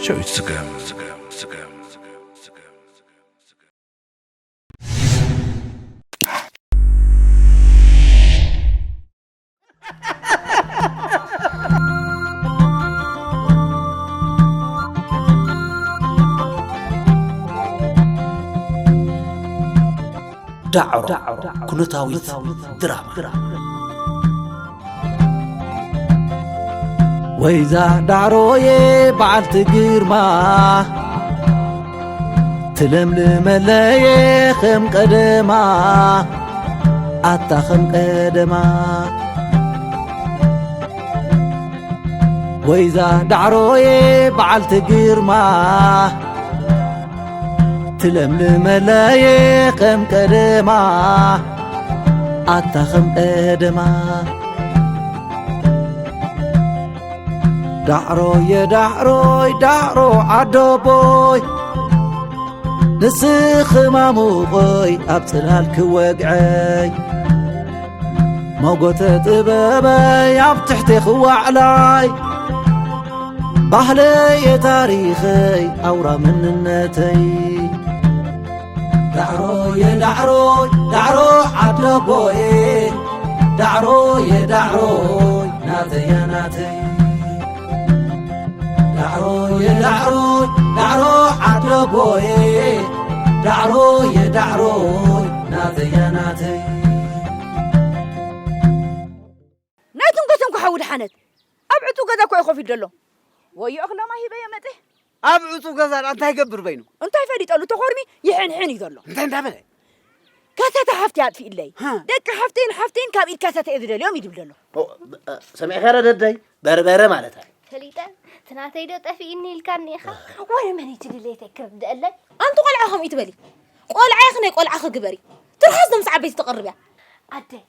ሸዊት ስገም። ዳዕሮ ኩነታዊት ድራማ። ወይዛ ዳዕሮዬ በዓልቲ ግርማ፣ ትለምልመለየ ከም ቀደማ፣ ኣታ ከም ቀደማ። ወይዛ ዳዕሮዬ በዓልቲ ግርማ፣ ትለምልመለየ ከም ቀደማ፣ ኣታ ከም ቀደማ። ዳዕሮየ ዳዕሮይ ዳዕሮ ዓደቦይ፣ ንስኺ ማሙቐይ ኣብ ጽላል ክወግዐይ፣ መጎተ ጥበበይ ኣብ ትሕቲ ክዋዕላይ፣ ባህለየ ታሪኸይ ኣውራ መንነተይ። ዳዕሮየ ዳዕሮይ ዳዕሮ ዓደቦየ፣ ዳዕሮየ ዳዕሮይ ናተያ ናተይ። ዳዕሮየ ዳዕሮይ ዳዕሮ ዓደቦየ፣ ዳዕሮየ ዳዕሮይ ናተያ ናተይ። ናይ ትንኮሰን ክሓዊ ድሓነት ኣብ ዕጹው ገዛ እኮ እዩ ኮፍ ኢሉ ዘሎ። ወዮ እኽሎም ኣሂበዮ መጸ። ኣብ ዕጹው ገዛ ደኣ እንታይ ይገብር በይኑ? እንታይ ፈሊጠሉ ተኾርሚ ይሕንሕን እዩ ዘሎ። እንታይ እንዳበለ? ከሰተ ሓፍቲ ኣጥፊእለይ። ሃ። ደቂ ሓፍተይን ሓፍተይን ካብ ኢድ ከሰተ እየ ዝደልዮም እዩ ዝብል ዘሎ። ኦ፣ ብ-፣ እ፣ ሰሚዕካ ዶ ደደይ? በርበረ ማለት ኣይ። ፈሊጠ፣ እቲ ናተይ ዶ ጠፊእኒ ኢልካኒ ኢኻ? ወረ መን እዩ እቲ ድሌተይ ክርድአለይ? ኣንቲ ቆልዓ ከምኡ ትበሊ? ቆልዓ ኢኺ ናይ ቆልዓ ክግበሪ። ትርሓስ ዶ ምስ ዓበይቲ ተቐርብያ? ኣደይ፣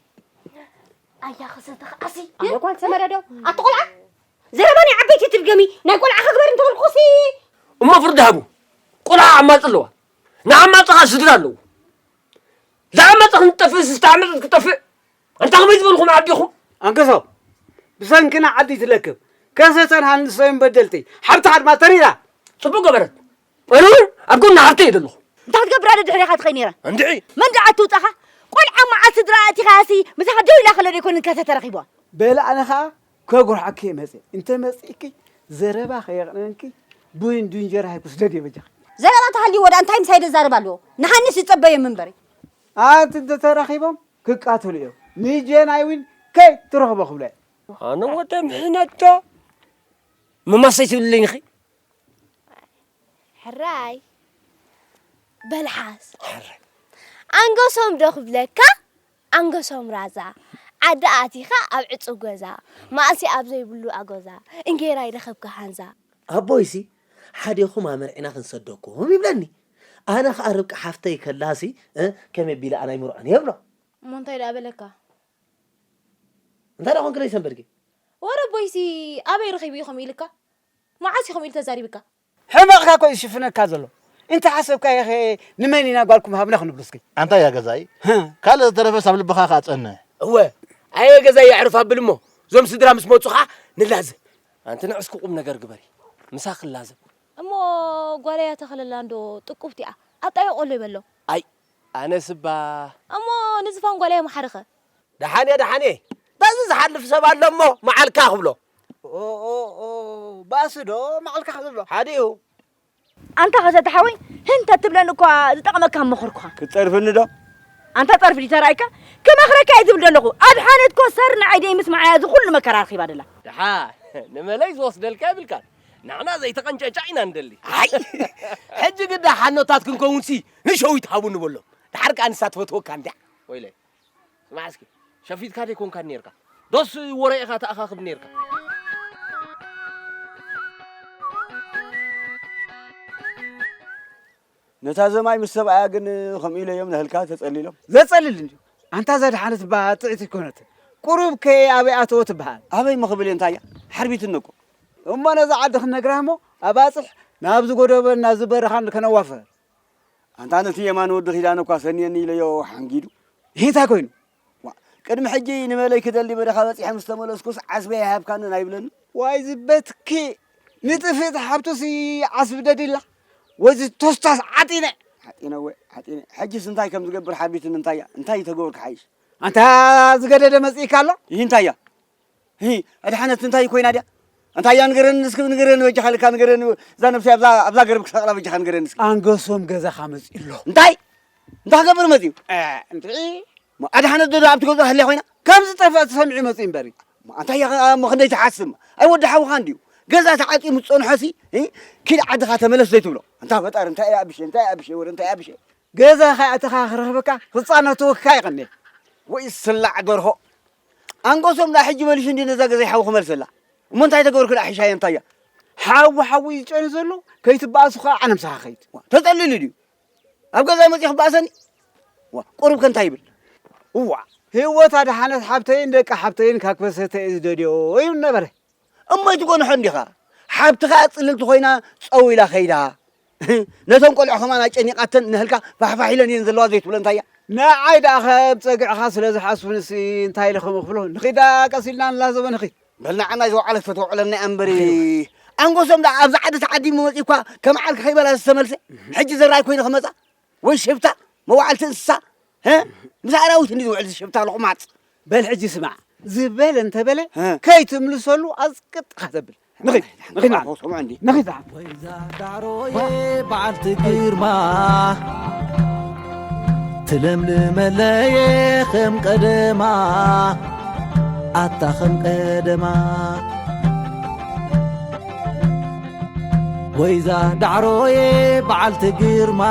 ኣያ ከሰተ ከዓሲ። ኣነ ጓል ሰመረ ዶ? ኣቲ ቆልዓ? ዘረባ ናይ ዓበይቲ ትድገሚ፣ ናይ ቆልዓ ክግበር እንተበልኩሲ። እሞ ፍርዲ ሃቡ። ቆልዓ ዓማጺ ኣለዋ። ንዓማጺ ኸኣ ስድራ ኣለዎ። ዝዓመጸ ክንጠፍእስ ዝተዓመጸት ክጠፍእ። ኣንታ ከመይ ዝበልኩም ዓዲ ኢኹም? ኣንገሶ፣ ብሰንክና ዓዲ ትለክብ። ከሰተን ሃንሶም በደልቲ። ሓብትኻ ድማ ተሪራ። ጽቡቕ ገበረት። ኣነ እውን ኣብ ጎኒ ሓብተይ እየ ዘለኹ። እንታይ ክትገብር ኣደ ድሕሬኻ ትኸይ ነይራ? እንድዒ። መን ደኣ ትውጻኻ? ቆልዓ መዓስ ስድራ ኣእቲኻሲ ምሳኻ ደው ኢላ ከሎ ዶ ኣይኮነን ከሰተ ረኺብዋ? በለ ኣነ ኸኣ ከጉርሓኪ እየ መጽእ። እንተ መጺእኪ ዘረባ ከየቕነንኪ ቡን ድንጀራ ሃይኩ ስደድ እየ በጃኺ። ዘረባ ተሃልይዎ ደኣ እንታይ ምሳይ ደዛረብ ኣለዎ? ንሃንስ ይጸበዮ እምበሪ። ኣንቲ እንተ ተራኺቦም ክቃተሉ እዮም። ንጀናይ እውን ከይ ትረኽቦ ክብሎ እየ። ኣነ ወደ ምሕነቶ መማሰይ ትብልለይ ኢኺ። ሕራይ በልሓስ። ሕራይ። ኣንገሶም ዶ ክብለካ? ኣንገሶም ራዛ። ዓዲ ኣቲኻ ኣብ ዕጹው ገዛ። ማእሲ ኣብ ዘይብሉ ኣጎዛ። እንጌራ ይረኸብካ ሃንዛ። ኣቦይሲ፣ ሓዴኹም ኣመርዒና ክንሰደኩም ይብለኒ። ኣነ ኸኣ ርብቃ ሓፍተይ ከላሲ፣ እ፣ ከመይ ኣቢለ ኣነ ኣይምርዖን እየ እብሎ። እሞ እንታይ ደኣ በለካ? እንታይ ደኣ ኮንክለይ ሰንበድኪ? ወረ ኣቦይሲ ኣበይ ረኺቡ እዩ ከምኡ ኢልካ? መዓስ እዩ ከምኡ ኢሉ ተዛሪብካ? ሕመቕካ እኮ እዩ ዝሽፍነካ ዘሎ። እንተ ሓሰብካዮ ኸ ንመን ኢና ጓልኩም ሃብና ክንብሉ እስኪ? ኣንታ እያ ገዛኢ። ሃ። ካልእ ዝተረፈስ ኣብ ልብኻ ከኣ ጸንሕ። እወ፣ ኣየ ገዛኢ የዕርፍ ኣብል እሞ፣ እዞም ስድራ ምስ መጹ ኸኣ ንላዘብ። ኣንቲ ንዕስኪ ቁም ነገር ግበሪ። ምሳኺ ክላዘብ። እሞ ጓለይ ኣተኸለላ እንዶ ጥቁብቲ እያ። ኣጣይቆሎ ይበሎ። ኣይ፣ ኣነስ እባ። እሞ ንዝፋን ጓለይ ምሓርኸ? ደሓን እየ፣ ደሓን እየ። በዚ ዝሓልፍ ሰብ ኣሎ እሞ መዓልካ ክብሎ። ኦ፣ ኦ፣ ኦ፣ ባእሲ ዶ መዓልካ ክብሎ? ሓዲኡ። ኣንታ ከሰተ ሓወይ፣ ህንተት ትብለኒ እኳ ዝጠቕመካ ምኽርኳ። ክትጸርፍኒ ዶ? ኣንታ ጸርፊ ድዩ ተራእይካ? ክመኽረካ እየ ዝብል ዘለኹ። ኣድሓነት እኮ ሰር ንዓይ ደይ ምስማዓያ እዚ ኩሉ መከራ ረኺባ ደላ። ደሓ፣ ንመለይ ዝወስደልካ የብልካን። ንሕና ዘይተቐንጨጫ ኢና ንደሊ። ኣይ፣ ሕጂ ግዳ ሓኖታት ክንከውንሲ ንሸዊት ሃቡ ንበሎም። ደሓር ከኣ ንሳ ትፈትወካ እንድያ። ወይለይ። ስማዕ እስኪ፣ ሸፊትካ ደይኮንካ ኔርካ? ዶስ ወረ ኢኻ ተኣኻኽብ ኔርካ? ነታ ዘማይ ምስ ሰብኣያ ግን ከምኡ ኢለዮም ነህልካ ተጸሊሎም። ዘጸልል እንድዩ። ኣንታ ዘድሓነት እባ ጥዕቲ ኣይኮነትን። ቁሩብ ከ ኣበይ ኣተወ ትበሃል? ኣበይ ምኽብል እየ እንታይ እያ? ሓርቢትኒ እኮ። እሞ ነዛ ዓዲ ክንነግራ እሞ ኣባጽሕ ናብዚ ጎደበን ናብዚ በረኻን ከነዋፈር። ኣንታ ነቲ የማን ወዲ ኪዳነ እኳ ሰንየኒ ኢለዮ ሓንጊዱ። እንታይ ኮይኑ? ዋ፣ ቅድሚ ሕጂ ንመለይ ክደሊ በረኻ በጺሐ ምስ ተመለስኩስ ዓስበይ ኣይሃብካንን ኣይብለኒ። ዋይ ዝበትኪ። ንጥፍእቲ ሓብቱሲ ዓስቢ ደድላ ወዚ ቶስታስ ዓጢነ። ዓጢነ ወ-፣ ዓጢነ። ሕጅስ እንታይ ከም ዝገብር ሓቢትን እንታያ? እንታይ ተገብር ክሓይሽ? ኣንታ ዝገደደ መጽኢካ ኣሎ? ይህ እንታያ? ይህ ኣድሓነት እንታይ ኮይና ድያ? እንታያ ንገረኒ እስኪ ንገረኒ በጃኻ ልካ ንገረኒ። እዛ ነብሲ ኣብዛ፣ ኣብዛ ገረብ ክሰቕላ በጃኻ ንገረኒ እስኪ። ኣንገሶም ገዛኻ መጺ ኣሎ። እንታይ? እንታይ ክገብር መጺኡ? እ፣ እንድዒ። ሞ ኣድሓነት ዶ ኣብቲ ገዛ ህልያ ኮይና? ከም ዝጠፍአ ተሰሚዑ መጺኡ እምበሪ። ሞ ኣንታያ እሞ ክንደይ ትሓስብ? ኣይ ወዲ ሓውኻ እንድዩ። ገዛ ተዓጺሙ ዝጸንሖሲ፣ እ? ኪድ ዓድኻ ተመለስ ዘይትብሎ። ኣንታ ፈጣሪ እንታይ እያ ብሸ፣ እንታይ እያ ብሸ፣ ወረ እንታይ እያ ብሸ? ገዛ ከኣተኻ ክረኽበካ፣ ክጻነተወካ ይቐኔ። ወይ ስላዕ ደርሆ። ኣንገሶም ደኣ ሕጂ መሊሹ እንዲ ነዛ ገዛ ሓዊ ክመልሰላ። እሞ እንታይ ተገበርኩ ደኣ ሒሻዮ እንታያ? ሓዊ ሓዊ እዩ ዝጨኑ ዘሎ፣ ከይትበኣሱ ከኣ ኣነ ምሳኻ ኸይድ። ተጸሊሉ ድዩ? ኣብ ገዛ መጺኡ ክበኣሰኒ? ዋ፣ ቁሩብ ከ እንታይ ይብል? እዋ፣ ህይወት ኣድሓነት ሓብተይን ደቂ ሓብተይን ካብ ከሰተ እየ ዝደልዮ ይብል ነበረ። እሞ ኣይትጎንሖ እንዲኻ? ሓብትኻ ጽልልቲ ኮይና ጸው ኢላ ከይዳ። ነቶም ቆልዑ ከማን ኣጨኒቓተን ንህልካ ፋሕፋሕ ኢለን እየን ዘለዋ ዘይትብሎ እንታይ እያ? ንዓይ ደኣ ኸብ ጸግዕኻ ስለ ዝሓስቡንሲ እንታይ ኢለ ከም ክብሎ ንኺዳ ቀስ ኢልና ንላዘቦ ንኺድ። በል ንዓና ዝወዓለት ፈተውዕለና እያ እምበሪ። ንኺድ። ኣንጎሶም ደኣ ኣብዛ ዓዲ ተዓዲሙ መጺኡ እኳ ከም ዓርኪ ከይበላ ዝተመልሰ። ሕጂ ዘራይ ኮይኑ ክመጻ ወይ ሽፍታ መዋዕልቲ እንስሳ፣ ህ? ምስ ኣራዊት እንዲ ዝውዕል ሽፍታ ለቑማጽ። በል ሕጂ ስማዕ፣ ዝበለ እንተበለ፣ ህ። ከይትምልሰሉ ኣዝቅጥኻ ተብል። ንኺድ፣ ንኺድ ንዓና። ሰምዑ እንዲ። ንኺድ ንዓና። ወይዛ ዳዕሮየ በዓልቲ ግርማ፣ ትለምልመለየ ከም ቀደማ፣ ኣታ ከም ቀደማ። ወይዛ ዳዕሮየ በዓልቲ ግርማ፣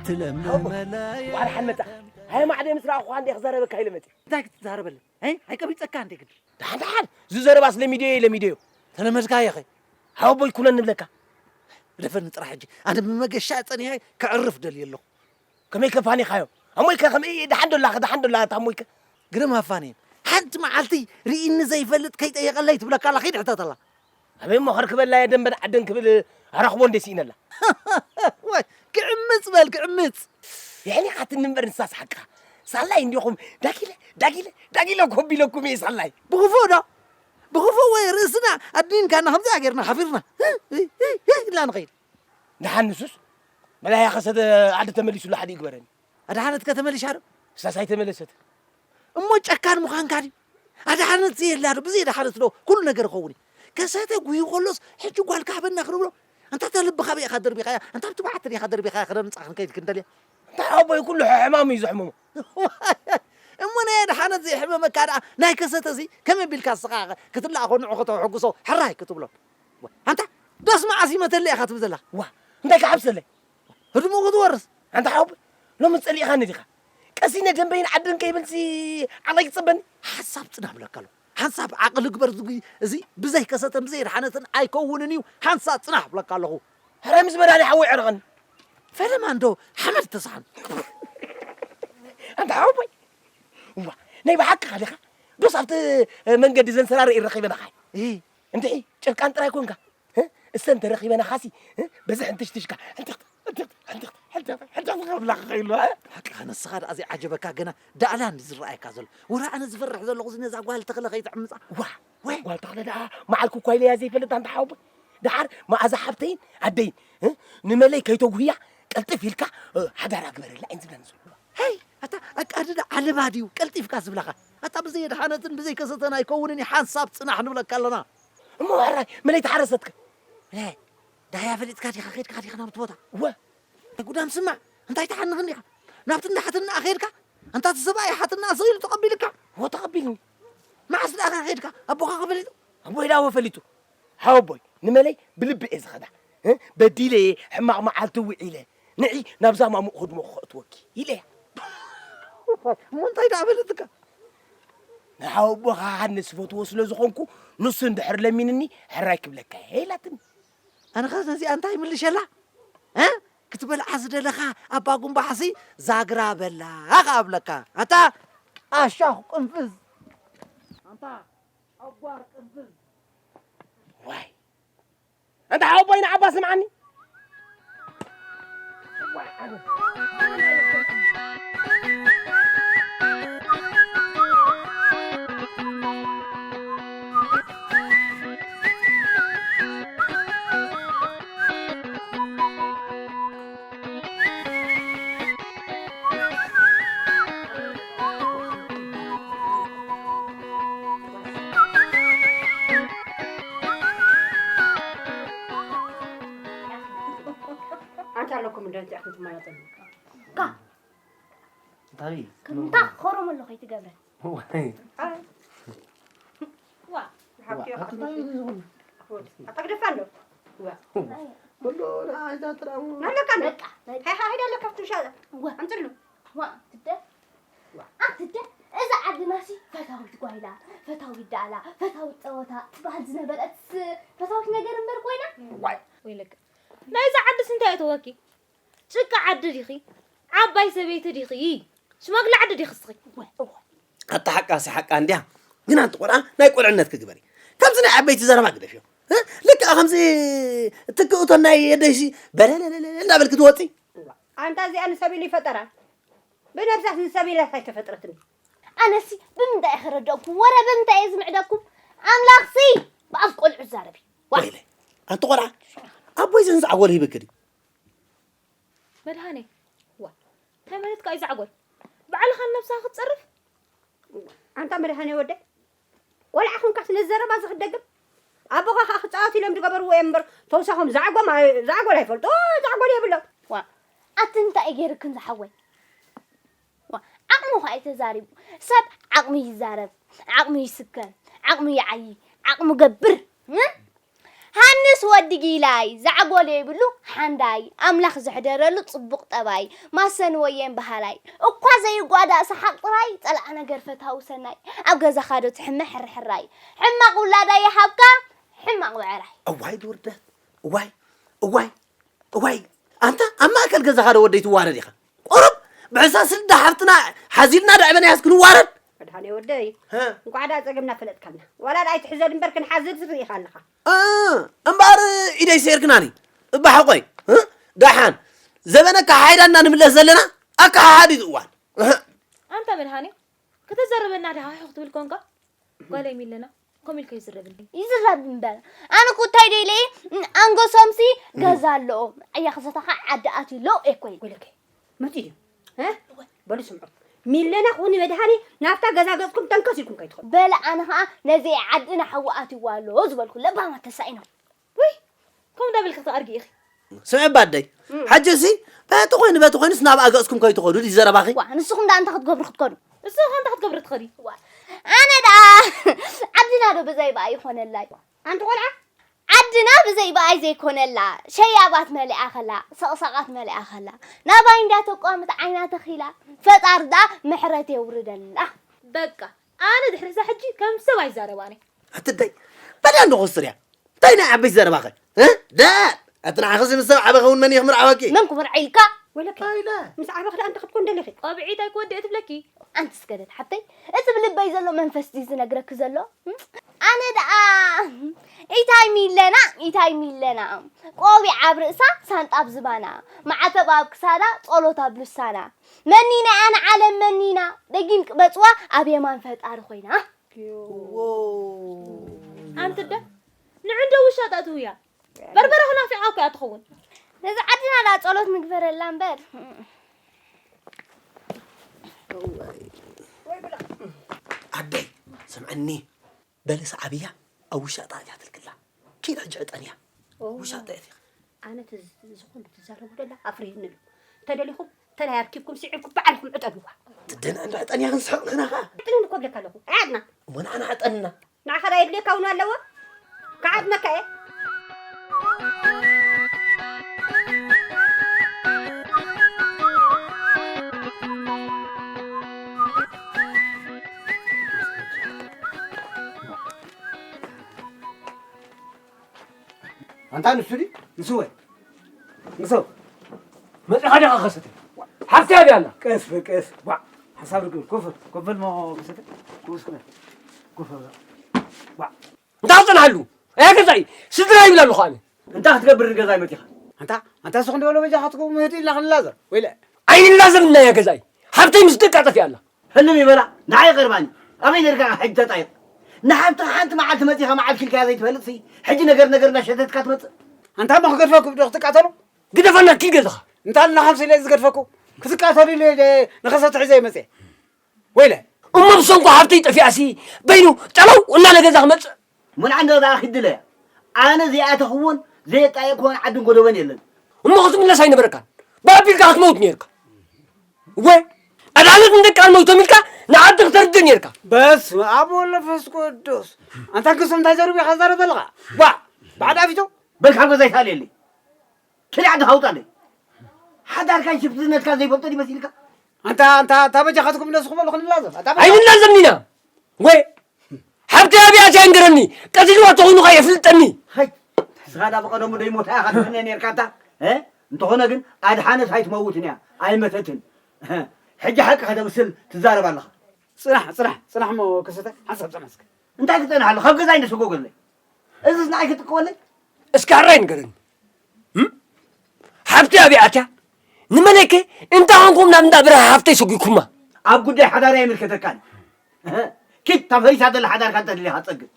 ትለምልመለየ። ዋላ ሓመጣ። ሃይ ማዕደ ምስ ረኣኹኻ እንዴ ክዛረበካ ኢለ መጽእ። እንታይ ክትዛረበለይ? ኣይ፣ ኣይቀቢጸካ እንዴ ግዲ? ደሓን ደሓን። እዚ ዘረባስ ለሚድዮ እየ ለሚድዮ። ተለመድካዮ ኸ? ሓወቦይ ኩነን ንብለካ። ግደፈኒ ጥራሕ ሕጂ። ኣነ ብመገሻ ጸኒሐ ከዕርፍ ደልየ ኣለኹ። ከመይ ከፋኒኻዮ? ኣሞይከ ከመይ ደሓን ዶላ፣ ደሓን ዶላ፣ ኣታ ኣሞይከ? ግርም ሃፋኒ። ሓንቲ መዓልቲ ርኢኒ ዘይፈልጥ ከይጠየቐለይ ትብለካ ኣላ፣ ኺድ ሕተተላ። ኣበይ እሞ ከርክበላ እየ ደንበን ዓደን ክብል ኣራኽቦ እንደ ስኢነላ። ወይ፣ ክዕምጽ በል፣ ክዕምጽ። የሕሊኻትኒ እምበር ንሳስ ሓቅኻ። ሳላይ እንዲኹም ዳጊለ፣ ዳጊለ፣ ዳጊለ ኮቢለኩም እየ ሳላይ። ብኽፉእ ዶ? ብኽፉእ ወይ ርእስና ኣድኒንካና ከምዚኣ ጌርና ሓፊርና። ህ፣ ህ፣ ህ፣ ህ ኢልና ንኸይድ። ደሓን ንሱስ መላያ ከሰተ ዓዲ ተመሊሱሉ ሓዲ ይግበረኒ። ኣድሓነትከ ተመሊሻ ዶ? ንሳስ ኣይተመለሰት። እሞ ጨካን ምዃንካ ድዩ? ኣድሓነት ዘየላ ዶ? ብዘይ ኣድሓነት ዶ ኩሉ ነገር ይኸውን እዩ? ከሰተ ጉዩ ከሎስ ሕጂ ጓልካ ሃበና ክንብሎ? ኣንታ እታ ልብኻ በይ ኢኻ ደርቢኻያ? ኣንታ ኣብቲ በዓቲ ዲኻ ደርቢኻያ? ክነምጻ ክንከይድ ክንደልያ? እንታይ ኣቦይ ኩሉ ሕማሙ እዩ ዘሕምሞ። እሞ ናይ ኣድሓነት ዘይሕመመካ ደኣ ናይ ከሰተሲ ከመይ ቢልካ ንስኻ ክትላኣኾ ንዑ ከተሕጉሶ ሕራይ ክትብሎ? ኣንታ ዶስ መዓስ ይመተለይ ኢኻ ትብል ዘለኻ? ዋ፣ እንታይ ክሓብሰለይ? ህድሙ ክትወርስ? ኣንታ ሓወቦይ፣ ሎሚ ጸሊእኻኒ ዲኻ? ቀሲነ ደንበይን ዓድን ከይብልሲ ዓቕለይ ክጸበኒ? ሓንሳብ ጽናሕ ብለካ ኣለኹ። ሓንሳብ ዓቕሊ ግበር ዝጉ-፣ እዚ ብዘይ ከሰተን ብዘይ ኣድሓነትን ኣይከውንን እዩ። ሓንሳብ ጽናሕ ብለካ ኣለኹ። ሕራይ ምስ መድሃኔ ሓወይ ዕረቐኒ። ፈለማ እንዶ ሓመድ ተሳሕኑ። ኣንታ ሓወቦይ፣ እዋ፣ ናይ ብሓቅኻ ዲኻ? ዶስ ኣብቲ መንገዲ ዘንሰራሪ ረኺበናኻ? እ። እንድዒ ጨርቃን ጥራይ ኮንካ፣ እ? እሰን ተረኺበናኻሲ፣ እ? በዚ ሕንትሽትሽካ፣ ሕንትኽት፣ ሕንትኽት፣ ሕንትኽት፣ ሕንትኽት፣ ሕንትኽት ክብላኻ ኸይሉ፣ እ? ሓቅኻ ንስኻ ደኣ ዘይዓጀበካ ገና ዳእላ እንዲ ዝረኣየካ ዘሎ። ወረ ኣነ ዝፈርሕ ዘለኹ እዚ ነዛ ጓል ተኽለ ከይትዕምጻ። ዋ፣ ወይ። ጓል ተኽለ ደኣ መዓልኩ እኳ ኢለያ ዘይፈልጥ ኣንታ ሓወቦይ። ደሓር መኣዛ ሓብተይን ኣደይን፣ እ? ንመለይ ከይተጉህያ ቀልጥፍ ኢልካ፣ እ፣ ሓዳር ኣግበረላ እየን ዝብለኒ ዘሎ። ሄይ፣ ኣታ ኣቃድዳ ዓለባ ድዩ ቀልጢፍካ ዝብለኻ? ኣታ ብዘይ ኣድሓነትን ብዘይ ከሰተን ኣይከውንን እዩ፣ ሓንሳብ ጽናሕ ንብለካ ኣለና። እሞ ሕራይ መለይ ተሓረሰትከ? እ፣ ዳያ ፈሊጥካ ዲኻ ከይድካ ዲኻ ናብቲ ቦታ? እወ። ጉዳም ስማዕ፣ እንታይ ትሓንኽ እንዲኻ? ናብቲ እንዳ ሓትንኣ ከይድካ? ኣንታ እቲ ሰብኣይ ሓትንኣ ስቕ ኢሉ ተቐቢሉካ? እወ ተቐቢልኒ። መዓስ ደኣ ከይድካ? ኣቦኻ ከ ፈሊጡ? ኣቦይ ደኣ እወ ፈሊጡ። ሓወቦይ፣ ንመለይ ብልቢ እየ ዝኸዳ። እ? በዲለ እየ፣ ሕማቕ መዓልቲ ውዒለ። ንዒ ናብዛ ማሙቕ ህድሞ ክኸእትወኪ ኢለያ። እሞ እንታይ ደኣ በለትካ? ንሓወቦኻ ሃንስ ዝፈትዎ ስለ ዝኾንኩ፣ ንሱ እንድሕር ለሚንኒ፣ ሕራይ ክብለካ እየ ኢላትኒ። ኣነኸ ነዚኣ እንታይ ይምልሸላ? እ? ክትበልዓ ዝደለኻ ኣባ ጉምባሕሲ ዛግራ በላ ኸኣ እብለካ። ኣታ ኣሻኹ ቅንፍዝ። ኣንታ ጨጓር ቅንፍዝ። ዋይ። ኣንታ ሓወቦይ ንዓባ ስምዓኒ። እንታይ ኢኹም ትመራጠሉ? ካ እንታይ ከምታ ኾሮም ኣሎ ከይትገብረን። ወይ ኣይ ዋ ሓብቲ ኣቶ እንታይ እዩ ዝኹን ኣታ ግደፋ ኣሎ ኩሉ ንዓይዛ ጥራሙ ናለካ ኣሎ በቃ በቃ ሃይ ሃይ ሄዳ ኣለካ ፍትሻ ዋ ኣምፅሉ ዋ ትደ ኣትደ እዛ ዓድናሲ ፈታዊት ጓይላ ፈታዊት ዳዕላ ፈታዊት ፀወታ ትበሃል ዝነበረት ፈታዊት ነገር እምበር ኮይና ወይለክ ናይዛ ዓድስ እንታይ እተወኪ ጭቃ ዓዲ ዲኺ ዓባይ ሰበይቲ ዲኺ ሽማግለ ዓዲ ዲኺ እስኺ ኣታ ሓቃሲ ሓቃ እንድያ ግን ኣንቲ ቆልዓ ናይ ቆልዕነት ክግበሪ ከምዚ ናይ ዓበይቲ ዘረባ ግደፍዮ ልክዓ ከምዚ ትክእቶ ናይ የደይሲ በለለለለ እንዳበልክ ትወፂ ኣንታ እዚኣ ንሰብ ኢሉ ይፈጠራ ብነብሳስ ንሰብ ኢላስ ኣይተፈጥረትን ኣነሲ ብምንታይ እየ ክረደኩም ወረ ብምንታይ እየ ዝምዕደኩም ኣምላኽሲ ብኣፍ ቆልዑ ዛረቢ ወይለ ኣንቲ ቆልዓ ኣቦይ ዘን ዛዕጎል ሂብክ ድዩ መድሃኔ ዋ እንታይ ማለት ካ እዩ ዛዕጎል ባዕልኻን ነብስኻ ክትፀርፍ ኣንታ መድሃኔ ወደይ ቆልዓ ኹንካስ ነዚ ዘረባ እዚ ክትደግም ኣቦኻ ከዓ ክፃወት ኢሎም ዝገበርዎ እዮም እምበር ተውሳኾም ዛዕጎም ዛዕጎል ኣይፈልጦ ዛዕጎል የብሎም ዋ ኣቲ እንታይ እዩ ገይርክን ዝሓወይ ዋ ዓቕሙ ኸዓ እዩ ተዛሪቡ ሰብ ዓቕሙ ይዛረብ ዓቕሙ ይስከም ዓቕሙ ይዓዪ ዓቕሙ ገብር እ? ሃንስ ወዲ ጊላይ ዛዕጎል የብሉ ሓንዳይ ኣምላኽ ዘሕደረሉ ጽቡቕ ጠባይ ማሰን ወየን በሃላይ እኳ ዘይጓዳእ ሰሓቕ ጥራይ ጸላእ ነገር ፈታዊ ሰናይ ኣብ ገዛኻ ዶ ትሕመ ሕርሕራይ ሕማቕ ውላዳ ይሃብካ ሕማቕ ብዕራይ እዋይ ድውርደት እዋይ እዋይ እዋይ ኣንታ ኣብ ማእከል ገዛኻ ዶ ወደይ ትዋረድ ኢኻ ቁሩብ ብሕሳስ እንዳ ሓፍትና ሓዚልና ደዕበናያስ ክንዋረድ መድሃኔ ወደይ እንቋዕ ዳ ጸገምና ፈለጥካልና ዋላ ዳ ኣይትሕዘን እምበር ክንሓዝን ትርኢ ኢኻ ኣለኻ እምበኣር ኢደይ ሰይርክናኒ እባ ሓቆይ ደሓን ዘበነ ካሓይዳና ንምለስ ዘለና ኣካሓሓዲት እዋን ኣንታ መድሃኔ ከተዘርበና ድሃ ሕኽ ትብል ኮንካ ጓለይ ሚለና ከምኡ ኢልካ ይዝረብኒ ይዝረብ እምበር ኣነ ኩ እንታይ ደይለ ኣንገሶምሲ ገዛ ኣለኦም ኣያ ክሰታኻ ዓዲ ኣትሎ ኤኮይ ወለከ መፂ ድዩ እ? በሉ ስምዑ ሚለና ክኹን መድሃኒ ናብታ ገዛ ገፅኩም ተንከስ ኢልኩም ከይትኸዱ በለ ኣነ ኸዓ ነዚ ዓዲ ንሓዊ ኣትዋ ኣሎ ዝበልኩ ለባማ ተሳኢኖም ውይ ከምኡ እንዳበልኪ ክትኣርጊ ኢኺ ስምዒ ባደይ ሕጂሲ በቲ ኮይኑ በቲ ኮይኑስ ናብ ኣገፅኩም ከይትኸዱ ድዩ ዘረባኺ ዋ ንስኹም ዳ እንታይ ክትገብሩ ክትከዱ ንስኻ እንታይ ክትገብሪ ትኸዲ ኣነ ደኣ ዓድና ዶ ብዘይ በኣ ይኾነላይ ኣንቲ ቆልዓ ዓድና ብዘይ በኣይ ዘይኮነላ ሸያባት መሊኣ ከላ ሰቕሳቓት መሊኣ ከላ ናባይ እንዳተቋምት ዓይና ተኺላ ፈጣሪ ደኣ ምሕረት የውርደላ በቃ ኣነ ድሕሪ እዛ ሕጂ ከም ሰብ ኣይዛረባን እየ ኣትደይ በዳ እንዶ ክስርያ እንታይ ናይ ዓበይቲ ዘረባኸ እ? ዳ ኣቲ ንዓኺ ዝምሰብ ዓበኺ እውን መን ይኽምር ዓወኪ መን ክምርዓ ኢልካ ወለከ ምስ ዓበኺ ደኣ እንታይ ክትኮን ደሊኺ ቆብዒት ኣይክወድእ ትብለኪ ኣንቲ ስገደት ሓብተይ እቲ ብልበይ ዘሎ መንፈስ ድዩ ዝነግረኪ ዘሎ ኣነ ደኣ ኢታይ ሚለና ኢታይ ሚለና ቆቢዕ ኣብ ርእሳ ሳንጣ ኣብ ዝባና ማዕተብ ኣብ ክሳዳ ጸሎት ኣብ ልሳና መኒና እያ ንዓለም መኒና ደጊም ቅበጽዋ ኣብ የማን ፈጣሪ ኮይና ኣንቲ ደ ንዑ እንደ ውሻ ተእትውያ በርበረ ክናፊዓ እኮ እያ ትኸውን ነዚ ዓድና ዳ ጸሎት ንግበረላ እምበር ኣደይ ስምዐኒ በለስ ዓብያ ኣብ ውሻጣ እያ ትልክላ ኪድ ሕጂ ዕጠንያ ውሻጣ እያ ኣነ ዝኾነ ትዛረቡ ደላ ኣፍርህኒ ኣሎ እንተደሊኹም ተላይ ኣርኪብኩም ስዒርኩም ባዕልኩም ዕጠንዋ ትደና እንዳ ዕጠንያ ክንስሕቕ ንኽና ኸዓ ዕጥንን እኮ ብለካ ኣለኹ ኣያትና እሞ ንዓና ዕጠንና ንዓኻ ዳይ የድልየካ እውን ኣለዎ ክዓድመካ እየ ኣንታ ንሱ ድዩ ንስወ ንሰው መጽኻ ዲኻ ከሰተ ሓፍቲ ኣብያ ኣላ ቀስ በቀስ ዋ ሓሳብ ርግብ ኮፈል ኮፈል ሞ ከሰተ ኩስነ ኮፈል ዋ እንታይ ትጸንሓሉ ኣያ ገዛኢ ስድራ ይብል ኣለኹ ኣነ እንታይ ክትገብር ንገዛይ መጺኻ ኣንታ ኣንታ ስኹ እንደበሎ በጃኻ ትገቡ ምህድ ኢልና ክንላዘብ ወይለ ኣይንላዘብ እና ኣያ ገዛኢ ሓብተይ ምስ ደቃ ጠፊኣ ኣላ ህልም ይበላ ንዓይ ቀርባኒ ኣበይ ነርካ ሕጂ ተጣይቕ ንሓብትኻ ሓንቲ መዓልቲ መጺኻ መዓልቲ ኢልካያ ዘይትፈልጥሲ ሕጂ ነገር ነገር እናሸተትካ ትመጽእ ኣንታ እሞ ክገድፈኩም ዶ ክትቃተሉ ግደፈና ኪድ ገዛኻ እንታ ኣለኻም ስለ ዝገድፈኩም ክትቃተሉ ኢለ ንኸሰት ሒዘ ይመጽእ ወይለ እሞ ብሰንኩ ሓብተይ ጠፊኣሲ በይኑ ጠለው እናለ ገዛ ክመጽእ ምን ዓንደ ዳ ኺድለ ኣነ ዘይኣተኽዎን ዘየጣየቅክዎን ዓድን ጎደቦን የለን እሞ ክትምለስ ኣይነበረካን ባቢልካ ክትመውት ነርካ። ወ ኣዳለት እንደቃል መውቶም ኢልካ ንዓዲ ክተርድእ ነርካ። በስመ ኣብ ወወልድ ወመንፈስ ቅዱስ። ኣንታ ክሶም እንታይ ዘርብ ኢኻ ትዛረብ ዘለኻ? ዋ ባዕዳ ፊቶ። በልካ ገዛ ይታልየለይ። ክልዕ ዓዲ ሃውጣለይ። ሓዳርካን ሽፍትነትካ ዘይፈልጦ ድዩ መሲልካ? ኣንታ ኣንታ ኣንታ በጃኻትኩም ነስኹም በሉ ክንላዘብ ኣታ በጃ- ኣይንላዘብን ኢና። ወ ሓብቲ ኣብያ ጃንግረኒ ቀቲልዋ ተኾኑ ኸ የፍልጠኒ። ኸይ ንስኻ ዳ ብቐደሙ ደይሞታ ኢኻ ትምነ ነርካ ኣታ። እ? እንተኾነ ግን ኣድሓነት ኣይትመውትን እያ ኣይመተትን። ሕጂ ሓቂ ከተምስል ትዛረብ ኣለኻ። ጽናሕ ጽናሕ ጽናሕ እሞ ከሰተ ሓንሳብ ጽናሕ እስከ። እንታይ ክጸንሓሉ ካብ ገዛይ ንስጎ ገለይ። እዝስ ንዓይ ክጥቀወለይ። እስከ ሕራይ ንገረኒ። እም? ሓብቲ ኣብያ ኣትያ ንመለከ እንታይ ኾንኩም ናብ እንዳ ብርሃ ሓፍተይ ሰጒኩማ? ኣብ ጉዳይ ሓዳር ኣይምልከተካን። እህ፣ ኪድ እታ ፈሪሳ ዘላ ሓዳርካ እንተ ደሊኻ ጸግብ።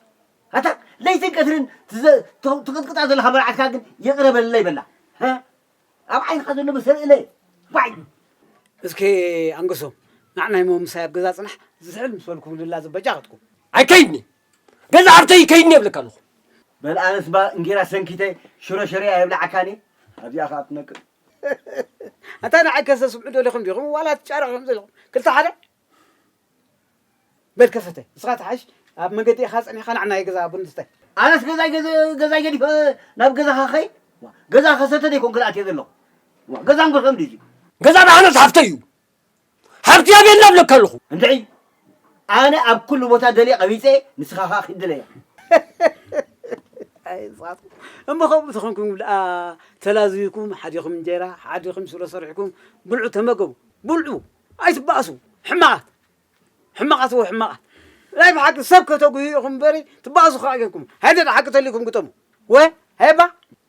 ኣታ ለይትን ቀትርን ትዘ- ት- ትቕጥቅጣ ዘለኻ መርዓትካ ግን ይቕረ በለለይ በላ። እ? ኣብ ዓይንኻ ዘሎ መሰል እለ። ዋይ! እስኪ ኣንግሶም፣ ንዓናይ እሞ ምሳይ ኣብ ገዛ ጽናሕ፣ ዝስዕል ምስ በልኩም ልላ ዝበጃ ኸትኩም። ኣይከይድኒ። ገዛ ሓብተይ ይከይድኒ የብለካ ኣለኹ። በል ኣነስ ባ እንጌራ ሰንኪተ ሽሮ ሽሮ እያ የብልዓካኒ። ኣብዚኣ ኸኣ ትነቅል። ኣንታ ንዓይ ከሰ ስምዑ ደሊኹም ዲኹም ዋላ ትጫረኹም ዘለኹም? ክልተ ሓደ? በል ከሰተ፣ ንስኻ ትሓሽ፣ ኣብ መንገዲ ኢኻ ጸኒሕካ ንዓናይ ገዛ ቡን ስታይ። ኣነስ ገዛይ ገዘ- ገዛይ ገዲፈ ናብ ገዛኻ ኸይ? ዋ፣ ገዛ ከሰተ ደይኮንኩ ዝኣትየ ዘለኹ። ዋ፣ ገዛ እንጎልፎም ድዩ? ገዛ ንዓነስ ሓፍተይ እዩ። ሓብቲ ኣበየላ እብለካ ኣለኹ። እንድዒ፣ ኣነ ኣብ ኩሉ ቦታ ደልየ ቀቢጸ፣ ንስኻ ኸኣ ኪድ ድለያ። ኣይ፣ ንስኻትኩም እሞ ከምኡ ተኾንኩም ደኣ ተላዝይኩም፣ ሓዲኹም እንጀራ፣ ሓዲኹም ሽሮ ሰሪሕኩም ብልዑ፣ ተመገቡ፣ ብልዑ፣ ኣይትባእሱ፣ ሕማቓት። ሕማቓት ወ ሕማቓት። ናይ ብሓቂ ሰብ ከተጉህዩ ኢኹም እምበሪ፣ ትባእሱ ከኣ ጌርኩም። ሃይደ ሓቂ ተልይኩም ግጠሙ። ወ፣ ሃይባ።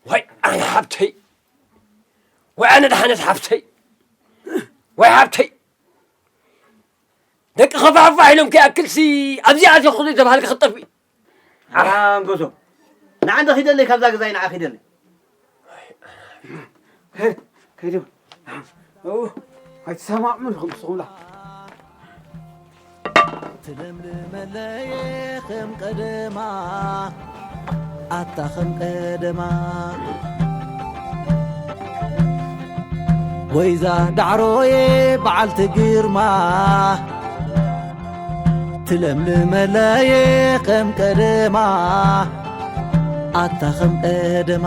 ወይ ኣነ ሓብተይ። ወይ ኣነ ደሓነት ሓብተይ። ወይ ሓብተይ። ደቂ ኸፋፋ ኢሎም ከይኣክልሲ፣ ኣብዚ ኣትዮ ክሉ ተባሃልካ ክጠፍእ። ኣንጎሶ፣ ንዓ እንደ ኺደለይ፣ ካብዛ ገዛይ ንዓ ኺደለይ። ከይዱ። ኦ፣ ኣይትሰማዕሙን ኢኹም ንስኹምላ። ትለምልመለየ ከም ቀደማ፣ ኣታ ከም ቀደማ። ወይዛ ዳዕሮየ በዓልቲ ግርማ፣ ትለምልመለየ ከም ቀደማ፣ ኣታ ከም ቀደማ።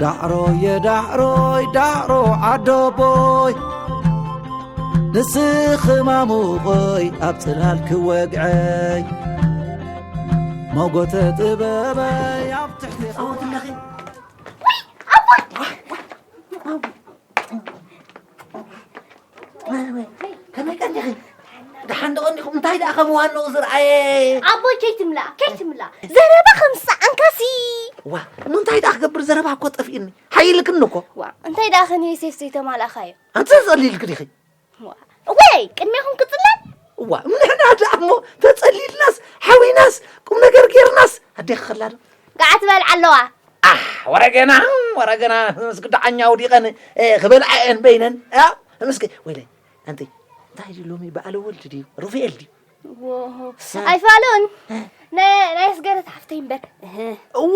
ዳዕሮየ ዳዕሮይ ዳዕሮ ዓዶቦይ፣ ንስኺ ማሙቐይ ኣብ ጽላል ክወግዐይ፣ መጎተ ጥበበይ ኣብ ትሕቲ ጸወት ኣለኺ። ወይ ኣቦይ! ከመይ ቀኒኺ? ደሓን ዶ ቀኒኹም? እንታይ ደኣ ከም ዋናኡ ዝረኣየ? ኣቦይ ከይትምላእ፣ ከይትምላእ። ዘረባ ከም ዝሰኣንካሲ። ዋ፣ እሞ እንታይ ደኣ ክገብር? ዘረባ እኮ ጠፊእኒ። ሓይልክኒ እኮ። ዋ፣ እንታይ ደኣ ከን ዮሴፍ ዘይተማላእኻዮ? ኣንተ ጸሊልክ ዲኺ? ዋ፣ ወይ ቅድሜኹም ክጽለል? ዋ፣ ንሕና ደኣ እሞ ተጸሊልናስ፣ ሓዊናስ፣ ቁም ነገር ጌርናስ፣ ኣዴኺ ከላ ዶ? ገዓት በልዓ ኣለዋ። ኣሕ፣ ወረገና፣ ወረገና፣ ምስ ግዳዓኛ ውዲቐን፣ እ፣ ክበልዓ እየን በይነን። ያ፣ ምስኪ፣ ወይለይ፣ ኣንቲ፣ እንታይ ድዩ ሎሚ በዓለ ወልድ ድዩ? ሩፋኤል ድዩ? ዎ፣ ኣይፋሉን። ናይ፣ ናይ ኣስገረት ሓፍተይ እምበር። እህ።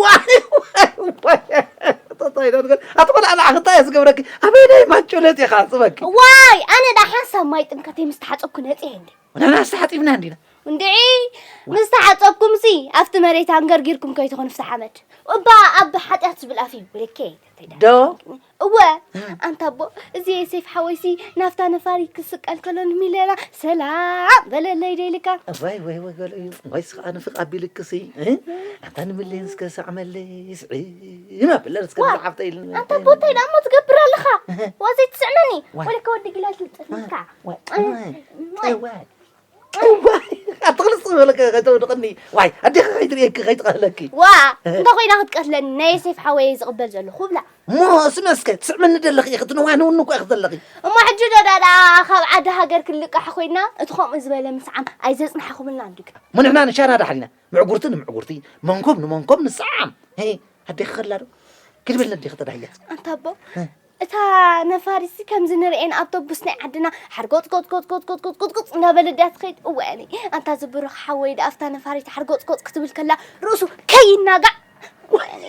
ዋይ፣ ዋይ፣ ዋይ። ተታይ ዶ ትገል? ኣቲ በልዓ ንዓኺ እንታይ እየ ዝገብረኪ? ኣበይ ናይ ማንጮለት ኢኻ ጽበኪ? ዋይ፣ ኣነ ዳ ሓንሳብ ማይ ጥምቀተይ ምስ ተሓጸብኩ ነጽየ እንዴ? ወላ ንሕና ዝተሓጺብና እንዲና። እንድዒ፣ ምስ ተሓጸብኩምሲ፣ ኣብቲ መሬት ኣንገርጊርኩም ከይትኾኑ ፍታሕ ሓመድ። እባ ኣብ ሓጢኣት ዝብል ኣፍ እዩ፣ ብልኬ፣ ተተይዳ። ዶ? እወ፣ እ። ኣንታ ኣቦ፣ እዚ ዮሴፍ ሓወይሲ፣ ናብታ ነፋሪት ክስቀል ከሎ ንሚለና፣ ሰላም በለለይ ዶ ኢልካ? እዋይ፣ ወይ፣ ወይ፣ ገለ እዩ። ወይ፣ ስኻ ንፍቕ ኣቢልክሲ፣ እ? ኣታ ንምለይ እስከ ሳዕመለይ፣ ስዒ፣ ይመብለር እስከ ዋ፣ ንሓፍተይ ኢልን። ኣንታ ኣቦ፣ እንታይ ደኣ እሞ ትገብር ኣለኻ? እህ። ዋ፣ ዘይትስዕመኒ። ዋይ። ወለከ ወዲ ጊላል ትልጥፍ ዋ፣ ኢልካ። ዋይ፣ እ፣ ዋይ፣ ዋይ። ዋይ። ዋይ፣ ኣትኽልስ ዝበለከ ከይተውድቕኒ። ዋይ፣ ኣዴኺ ከይትርእየኪ፣ ከይትቐትለኪ። ዋ፣ እንተ ኮይና ክትቀትለኒ፣ ናይ ዮሴፍ ሓወየ ዝቕበል ዘለኹ ብላ። እሞ ስመ እስከ፣ ትስዕመኒ ደለኺ ኢኺ፣ ትንዋንውኒ እኮ ኢኺ ዘለኺ። እሞ ሕጂ ዶ ዳዳ ካብ ዓዲ ሃገር ክንልቃሕ ኮይና፣ እቲ ከምኡ ዝበለ ምስዓም ኣይዘጽናሕኩምልናን ድዩ? እሞ ንሕና ንሻና ዳሕሪና፣ ምዕጉርቲ ንምዕጉርቲ፣ መንኮብ ንመንኮብ ንሰዓም። ሄ፣ ኣዴኺ ከላ ዶ? ክድበል ኣዴኺ ተዳህያ። ኣንታ ኣቦ፣ እ። እታ ነፋሪትሲ ከምዚ ንርእየን ኣውቶቡስ ናይ ዓድና ሓርጎጽ ጎጽ ጎጽ ጎጽ ጎጽ ጎጽ ጎጽ ጎጽ እናበለት ድያ ትኸይድ? እወ፣ ኣነ፣ ኣንታ ዝብሩኽ ሓወይ ደኣ ኣብታ ነፋሪት ሓርጎጽ ጎጽ ክትብል ከላ ርእሱ ከይናጋዕ ወይኔ።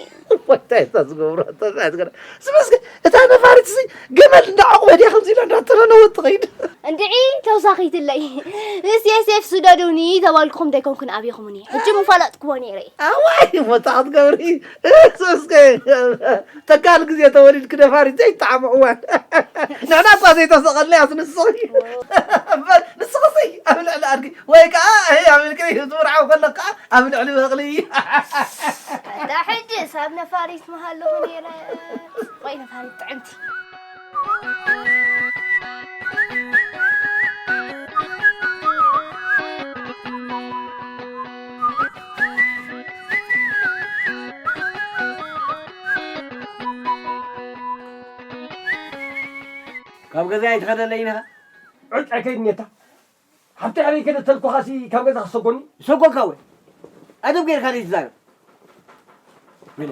ወይታ እታ ዝገብሮ፣ እታ ዝገብሮ። ስመስገ፣ እታ ነፋሪት ሲ ገመድ እንዳዓቑበ ድያ ከምዚ ኢላ እንዳተነነወት ትኸይድ? እንድዒ ተውሳኺትለይ። ምስ የሴፍ ስደዱኒ ተባልኩኹም ደይኮንኩን ኣብኹምኒ። ሕጂ ምፈለጥክዎ ነይረ። ኣዋይ፣ ሞታ ክትገብሪ። ስመስገ፣ ተካል ግዜ ተወሊድኪ ነፋሪት ዘይጠዓሞ እዋን። ንሕና እኳ ዘይተሰቐልና እያ ንስኺ። እምበር ንስኺ ሲ ኣብ ልዕሊ ኣድጊ ወይ ከዓ፣ ኣይ፣ ኣብ ልዕሊ ትምርዓው ከለካ ኣብ ልዕሊ በቕሊ። ኣታ ሕጂ ሳብ ነፋሪት ምሃለኹ ነይረ። ቆይ ነፋሪት ጥዕምቲ። ካብ ገዛ ኣይትኸደለይ ኢኻ? ዕጭ ኣይከይድን እየ እታ። ሓብተይ ኣበይ ከደ ተልኩኻሲ ካብ ገዛ ክሰጎኒ? ሰጎካ ወይ? ኣደብ ጌርካ ደይ ትዛረብ? ሚለ።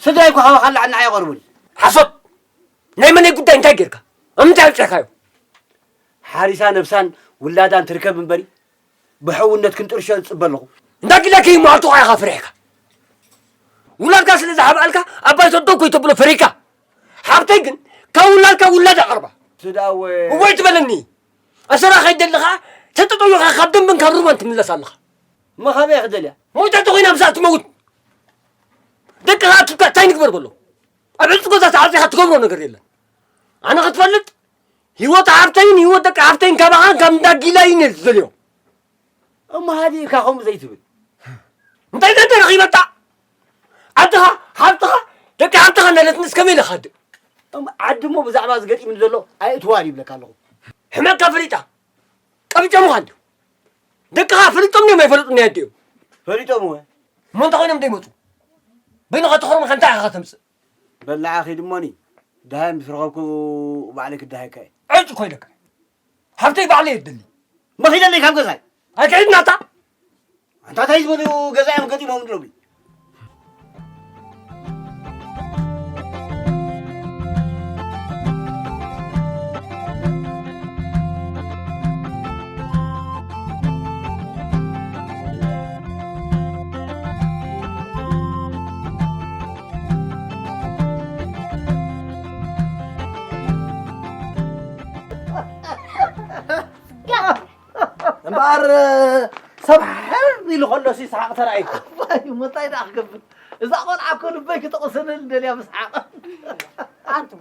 ስድራይ እኮ ካባኻ ንላዕሊ ንዓይ ይቐርቡኒ። ሓሶት! ናይ መነይ ጉዳይ እንታይ ጌርካ? ኣብ ምንታይ ኣውጺእካዮ? ሓሪሳ ነብሳን ውላዳን ትርከብ እምበሪ፣ ብሕውነት ክንጥርሾ ዝጽበ ኣለኹ። እንዳ ጊላ ከይመሃርቱ ኢኻ ፈሪሕካ። ውላድካ ስለ ዝሓብኣልካ፣ ኣባይ ሰዶ እኮ እዩ ተብሎ ፈሪካ። ሓብተይ ግን ካብ ውላድካ ውላድ ኣቕርባ። ስዳወ እወ ይትበለኒ። ኣሰራ ከይደሊ ኸዓ ተጠጠዊኻ ካብ ደንብን ካብ ሩባን ትምለስ ኣለኻ። መኻበያ ክደልያ? ሞይታ ተኾይና ምስኣ ትመውት። ደቅኻ ኣኪብካ እንታይ ንግበር በሎ? ኣብ ዕጹ ገዛ ተዓጺኻ ትገብሮ ነገር የለን። ኣነ ክትፈልጥ፣ ህይወት ሓብተይን ህይወት ደቂ ሓብተይን ካባኻን ካብ እንዳ ጊላይን እየ ዝደልዮ። እሞ ሃዲእካ ከምኡ ዘይትብል። እንታይ እንታይ ተረኺበታ? ዓድኻ፣ ሓብትኻ፣ ደቂ ሓብትኻ እናለትንስ ከመይ ኢለ ክሃድእ? እም፣ ዓዲ እሞ ብዛዕባ እዚ ገጢሙኒ ዘሎ ኣየእትዋን ይብለካ ኣለኹ። ሕመካ ፈሊጣ። ቀቢጾምኻ እንድዩ። ደቅኻ ፈሊጦም ድዮም ኣይፈለጡን ናይ ኣዲኦም? ፈሊጦም እወ። እሞ እንታይ ኮይኖም ደይመጹ? በይንኻ ተኸርምካ እንታይ ኢኻ ከተምጽእ? በላዓ ኺድ እሞኒ። ደሃይ ምስ ረኸብኩ ባዕለይ ክደሃየካ እየ። ዕጭ ኮይነካ። ሓብተይ ባዕለይ የደሊ። መኺደለይ ካብ ገዛይ። ኣይከይድና ኣታ። ኣንታ እንታይ ዝበሉ ገዛ እዮም ገጢሞም ኣለዉ? እምበኣር፣ ሰብ ሕር ኢሉ ከሎ ሲስሓቕ ተራእይኩ። ኣባይ፣ እሞ እንታይ ደኣ ክገብር? እዛ ቆልዓ እኮ ልበይ ክተቑስለኒ ደልያ ምስሓቕ። ኣንቱ፣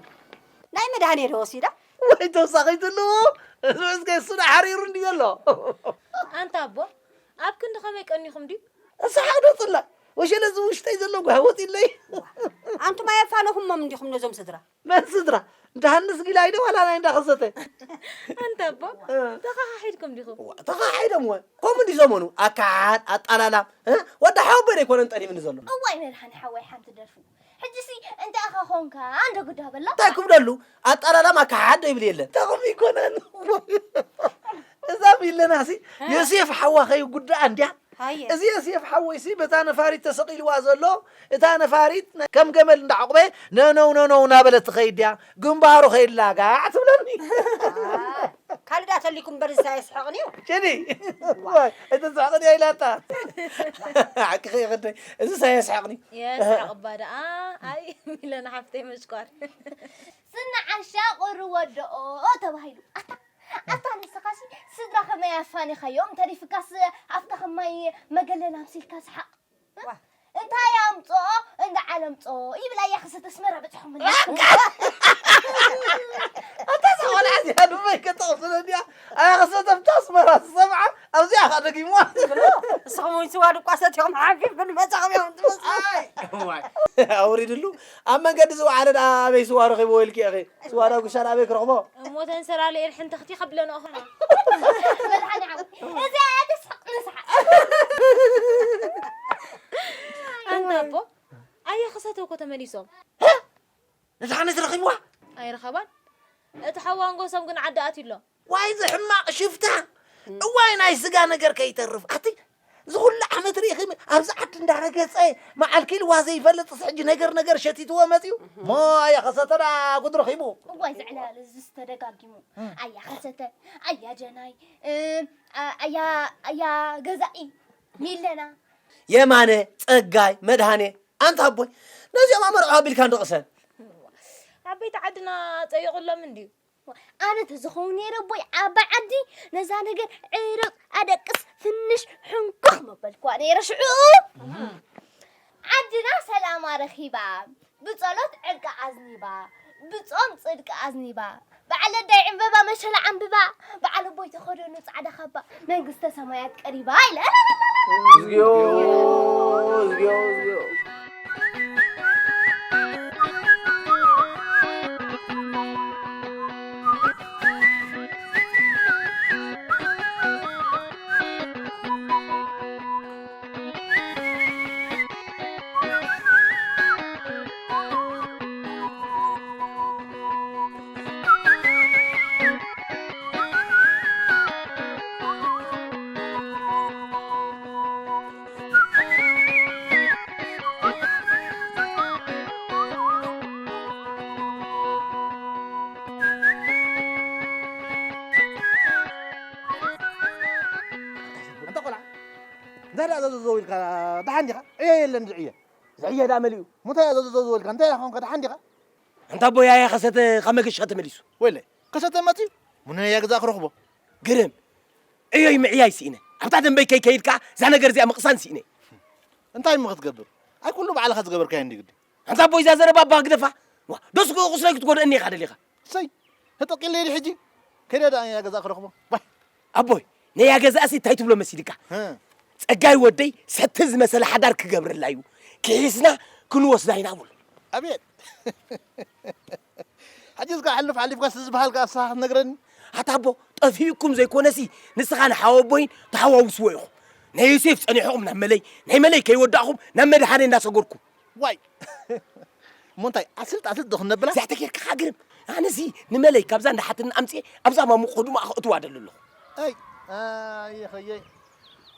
ናይ መድሃኔ ዶ ወሲዳ? ወይ ተውሳኺት ኣለዎ? እዚ መስገን እሱ ደኣ ሓሪሩ እንድዩ ዘሎ። ኣንታ ኣቦ፣ ኣብ ክንዲ ከመይ ቀኒኹም ድዩ? እስሓቕ ዶ ጽላእ? ወሸለ እዚ ውሽጠይ ዘሎ ጓህ ወጺለይ። ኣንቱም ኣየፋነኹሞም እንዲኹም ነዞም ስድራ? መን ስድራ? እንዳ ሃንስ ጊላይ ዶ ዋላ ናይ እንዳ ከሰተ? ኣንታ ኣቦ፣ እ። ተኸሓሒድኩም ዲኹም? እዋ፣ ተኸሓሒዶም እወ። ከምኡ እንዲ ዘመኑ፣ ኣካሓድ፣ ኣጣላላ፣ እ? ወዲ ሓወቦይ ኣይኮነን ጠሊምኒ ዘሎ። እዋይ መድሃኒ ሓወይ ሓንቲ ደርፊ። ሕጂሲ እንታይ ኢኻ ኾንካ? ኣንዶ ግዳ በላ? እንታይ ክብለሉ? ኣጣላላም ኣካሓድ ዶ ይብል የለን። ተኸም ይኮነን። እዛ ሚለናሲ፣ እ። ዮሴፍ ሓዋ ከይጉዳኣ እንድያ? ሃየ። እዚ ዮሴፍ ሓወይሲ በታ ነፋሪት ተሰቒልዋ ዘሎ፣ እታ ነፋሪት ከም ገመል እንዳዓቑበ ነነው ነነው እናበለት ትኸይድ ድያ፣ ግንባሩ ከይላጋዕ ትብለኒ። አ፣ ካልእ ደኣ ተሊኩም እምበር፣ እዚ ሳየስ ሕቕኒ እዩ። ሸኒ፣ ዋይ፣ እቲ ስሕቕኒ እያ ኢላታ። ሓቅኺ ይኽደይ፣ እዚ ሳየስ ሕቕኒ። የስሕቕ እባ ደኣ። ኣይ፣ ሚለን ሓፍተይ መሽኳር። ስኒ ዓሻ ቁሪ ወደኦ ተባሂሉ። ኣታ ኣታ ንስኻሲ ስድራ ከመይ ኣፋኒኻዮም? ተሪፍካስ ኣፍካ ከማይ መገለል ኣምሲልካ ስሓቕ። ዋ። እንታይ ኣምጽኦ እንዳ ዓለምጽኦ ይብል ኣያ ክሰተ ኣስመራ በጽሖም። ኣታ እዛ ቆልዓ እዚኣ ንበይ ከተቕስነ ድያ? ኣያ ክሰተ ኣብታ ኣስመራ ዝሰምዓ ኣብዚኣ ኸኣ ደጊምዋ። ትብሉ? ንስኹም እውን ስዋ ድቋ ሰትዮም ሓንፊፍኩም መጻኹም እዮም ትመስሉ። ኣይ፣ እዋይ። ኣውሪድሉ። ኣብ መንገዲ ዝወዓለ ደኣ ኣበይ ስዋ ረኺብዎ ኢልኪ ኢኺ? ስዋ ዳጉሻ ኣበይ ክረኽቦ? እሞ ተንሰላልኤን ሕንትኽቲ ከብለንኦ ኾና። መድሓኒ ዓው። እዚኣ እያ ተስሕቕ ንስሓቕ። ኣንታ ኣቦ፣ ኣየ ክሰተ እኮ ተመሊሶም። መድሓኒት ረኺብዋ? ኣይረኸባን። እቲ ሓዋ ኣንጎሶም ግን ዓዲ ኣትዩ ኣሎ። ዋይ፣ እዚ ሕማቕ ሽፍታ። እዋይ፣ ናይ ስጋ ነገር ከይተርፍ። ኣቲ፣ እዚ ኩሉ ዓመት ርኢኺ፣ ኣብዚ ዓዲ እንዳረገጸ፣ መዓልኪ ኢልዋ ዘይፈልጥስ፣ ሕጂ ነገር ነገር ሸቲትዎ መጺኡ። እሞ ኣየ ከሰተ ደኣ ጉድ ረኺቡ። እዋይ፣ እዚ ዕላል እዚስ ተደጋጊሙ። እም። ኣያ ከሰተ፣ ኣያ ጀናይ፣ እም፣ ኣ-፣ ኣያ፣ ኣያ ገዛኢ፣ ሚለና። የማነ፣ ጸጋይ፣ መድሃኔ፣ ኣንታ ኣቦይ፣ ነዚኦም ኣመርዖ ኣቢልካ እንድቕሰን። ዓበይቲ ዓድና ጸይቑሎም እንድዩ። ኣነ ተዝኸውን ነይረ ኣቦይ ዓባይ ዓዲ ነዛ ነገር ዕርቕ ኣደቅስ ፍንሽ ሕንኩኽ መበልክዋ ነይረ ሽዑ። ዓድና ሰላማ ረኺባ፣ ብጸሎት ዕርቂ ኣዝኒባ፣ ብጾም ጽድቂ ኣዝኒባ፣ በዓል ኣዳይ ዕምበባ መሸላ ዓምብባ፣ በዓል ኣቦይ ተኸደኑ ጻዕዳ ካባ፣ መንግስተ ሰማያት ቀሪባ ኢለ። እግዚኣብሔር፣ እግዚኣብሔር፣ እግዚኣብሔር። ኣንታ ቆልዓ፣ እንታይ ደኣ ዘዘዘው ኢልካ ደሓን ዲኻ? ዕዮ የለን ዝዕየ። ዝዕየ ደኣ መሊኡ። እሞ እንታይ ደኣ ዘዘዘው ኢልካ? እንታይ ደኣ ኾንካ ደሓን ዲኻ? ኣንታ ኣቦይ ኣያ ከሰተ ካብ መገሻ ተመሊሱ። ወይለ፣ ከሰተ መጺኡ? ምኑ ነያ ገዛ ክረኽቦ? ግርም። ዕዮይ ምዕያይ ስኢነ። ኣብታ ደንበይ ከይከይድ ከኣ እዛ ነገር እዚኣ ምቕሳን ስኢነ። እንታይ እሞ ክትገብር? ኣይ ኩሉ ባዕልኻ ዝገበርካዮ እንዲ ግዲ። ኣንታ ኣቦይ እዛ ዘረባ እባ ግደፋ። ዋ፣ ዶስ ቁስለይ ክትጎድእኒ ኢኻ ደሊኻ? እሰይ፣ ተጠቂለይ ድሕጂ። ከይደ ደኣ እያ ገዛ ክረኽቦ። ባይ። ኣቦይ፣ ነያ ገዛእሲ እንታይ ትብሎ መሲልካ? ህ። ጸጋይ ወደይ ሰቲ ዝመሰለ ሓዳር ክገብረላ እዩ። ክሒስና ክንወስዳ ኢና ብሎ። ኣቤት። ሕጂ እስካ ሕልፍ ሓሊፍካ ስዝበሃልካ ኣሳኻ ክትነግረኒ? ኣታ ኣቦ፣ ጠፊኡኩም ዘይኮነሲ ንስኻ ንሓወቦይን ተሓዋውስዎ ኢኹም። ናይ ዮሴፍ ጸኒሕኹም ናብ መለይ፣ ናይ መለይ ከይወዳእኹም ናብ መድሓኔ እንዳሰገርኩም። ዋይ። እሞ እንታይ ኣስልጥ ኣስልጥ ዶ ክነብላ? እዚኣ ተጌርካ ግርም። ኣነሲ ንመለይ ካብዛ እንዳሓትና ኣምጽኤ ኣብዛ ማሙቕ ህዱማ ከእትዋ ደሊ ኣለኹ። ኣይ ኣየኸየይ።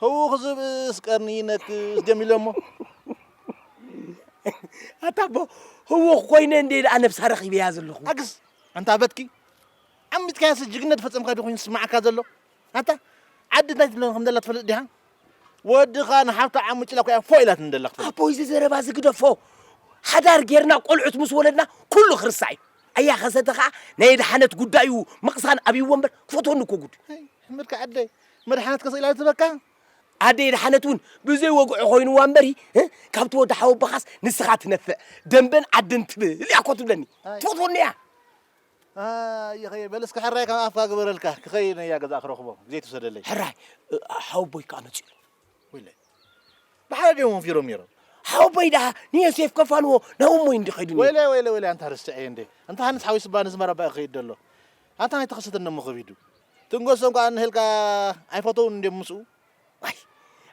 ህውኽ ዝብእስ ቀርኒ ይነክስ ደም ኢሎሞ። ኣታ ኣቦ፣ ህውኽ ኮይነ እንደ ደኣ ነብሳ ረኺበያ ዘለኹ። ኣግስ ኣንታ በትኪ ዓሚትካያስ ጅግነት ፈጸምካ ዶ ኮይኑ ዝስማዓካ ዘሎ? ኣታ ዓዲ እንታይ ትብለን ከም ዘላ ትፈልጥ ዲኻ? ወድኻ ንሓብታ ዓሙጭላ ኮይያ ፎ ኢላት እንደላ ክትፈልጥ። ኣቦይ እዚ ዘረባ እዚ ግደፎ። ሓዳር ጌርና ቆልዑት ምስ ወለድና ኩሉ ክርስዕ እዩ። ኣያ ከሰተ ኸዓ ናይ ድሓነት ጉዳዩ ምቕሳን ኣብይዎ እምበር ክፈትወኒ እኮ ጉድ። ኣይ ሕምድካ ዓደይ መድሓነት ከስኢላ ትበካ። ኣደይ ድሓነት እውን ብዘይ ወግዑ ኮይንዋ እምበሪ እ? ካብቲ ወዲ ሓወቦኻስ ንስኻ ትነፍዕ ደንበን ዓድን ትብል እያ እኮ ትብለኒ። ኣይ። ትፈትወኒ እያ። ኣየኸየ በል እስከ ሕራይ ካብ ኣፍካ ግበረልካ ክኸይድ ነያ ገዛ ክረኽቦ ግዜ ትውሰደለይ። ሕራይ እ፣ ሓወቦይ ከዓ መፂኡ። ወይለ ብሓደ ድዮም ወንፊሮም ነይሮም። ሓወቦይ ደኣ ንዮሴፍ ከፋንዎ ናብ እሞይ እንዲ ኸይዱ ነይሩ። ወይለ ወይለ ወይለ ኣንታ ርስዐ እንዴ ኣንታ ሃንስ ሓዊስ ባን ዝመራ ባእ ክኸይድ ደሎ ኣንታ ናይ ተኸሰተ እሞ ከቢዱ ትንገሶም ከዓ ንህልካ ኣይፈተውን እንዴ ምስኡ። ዋይ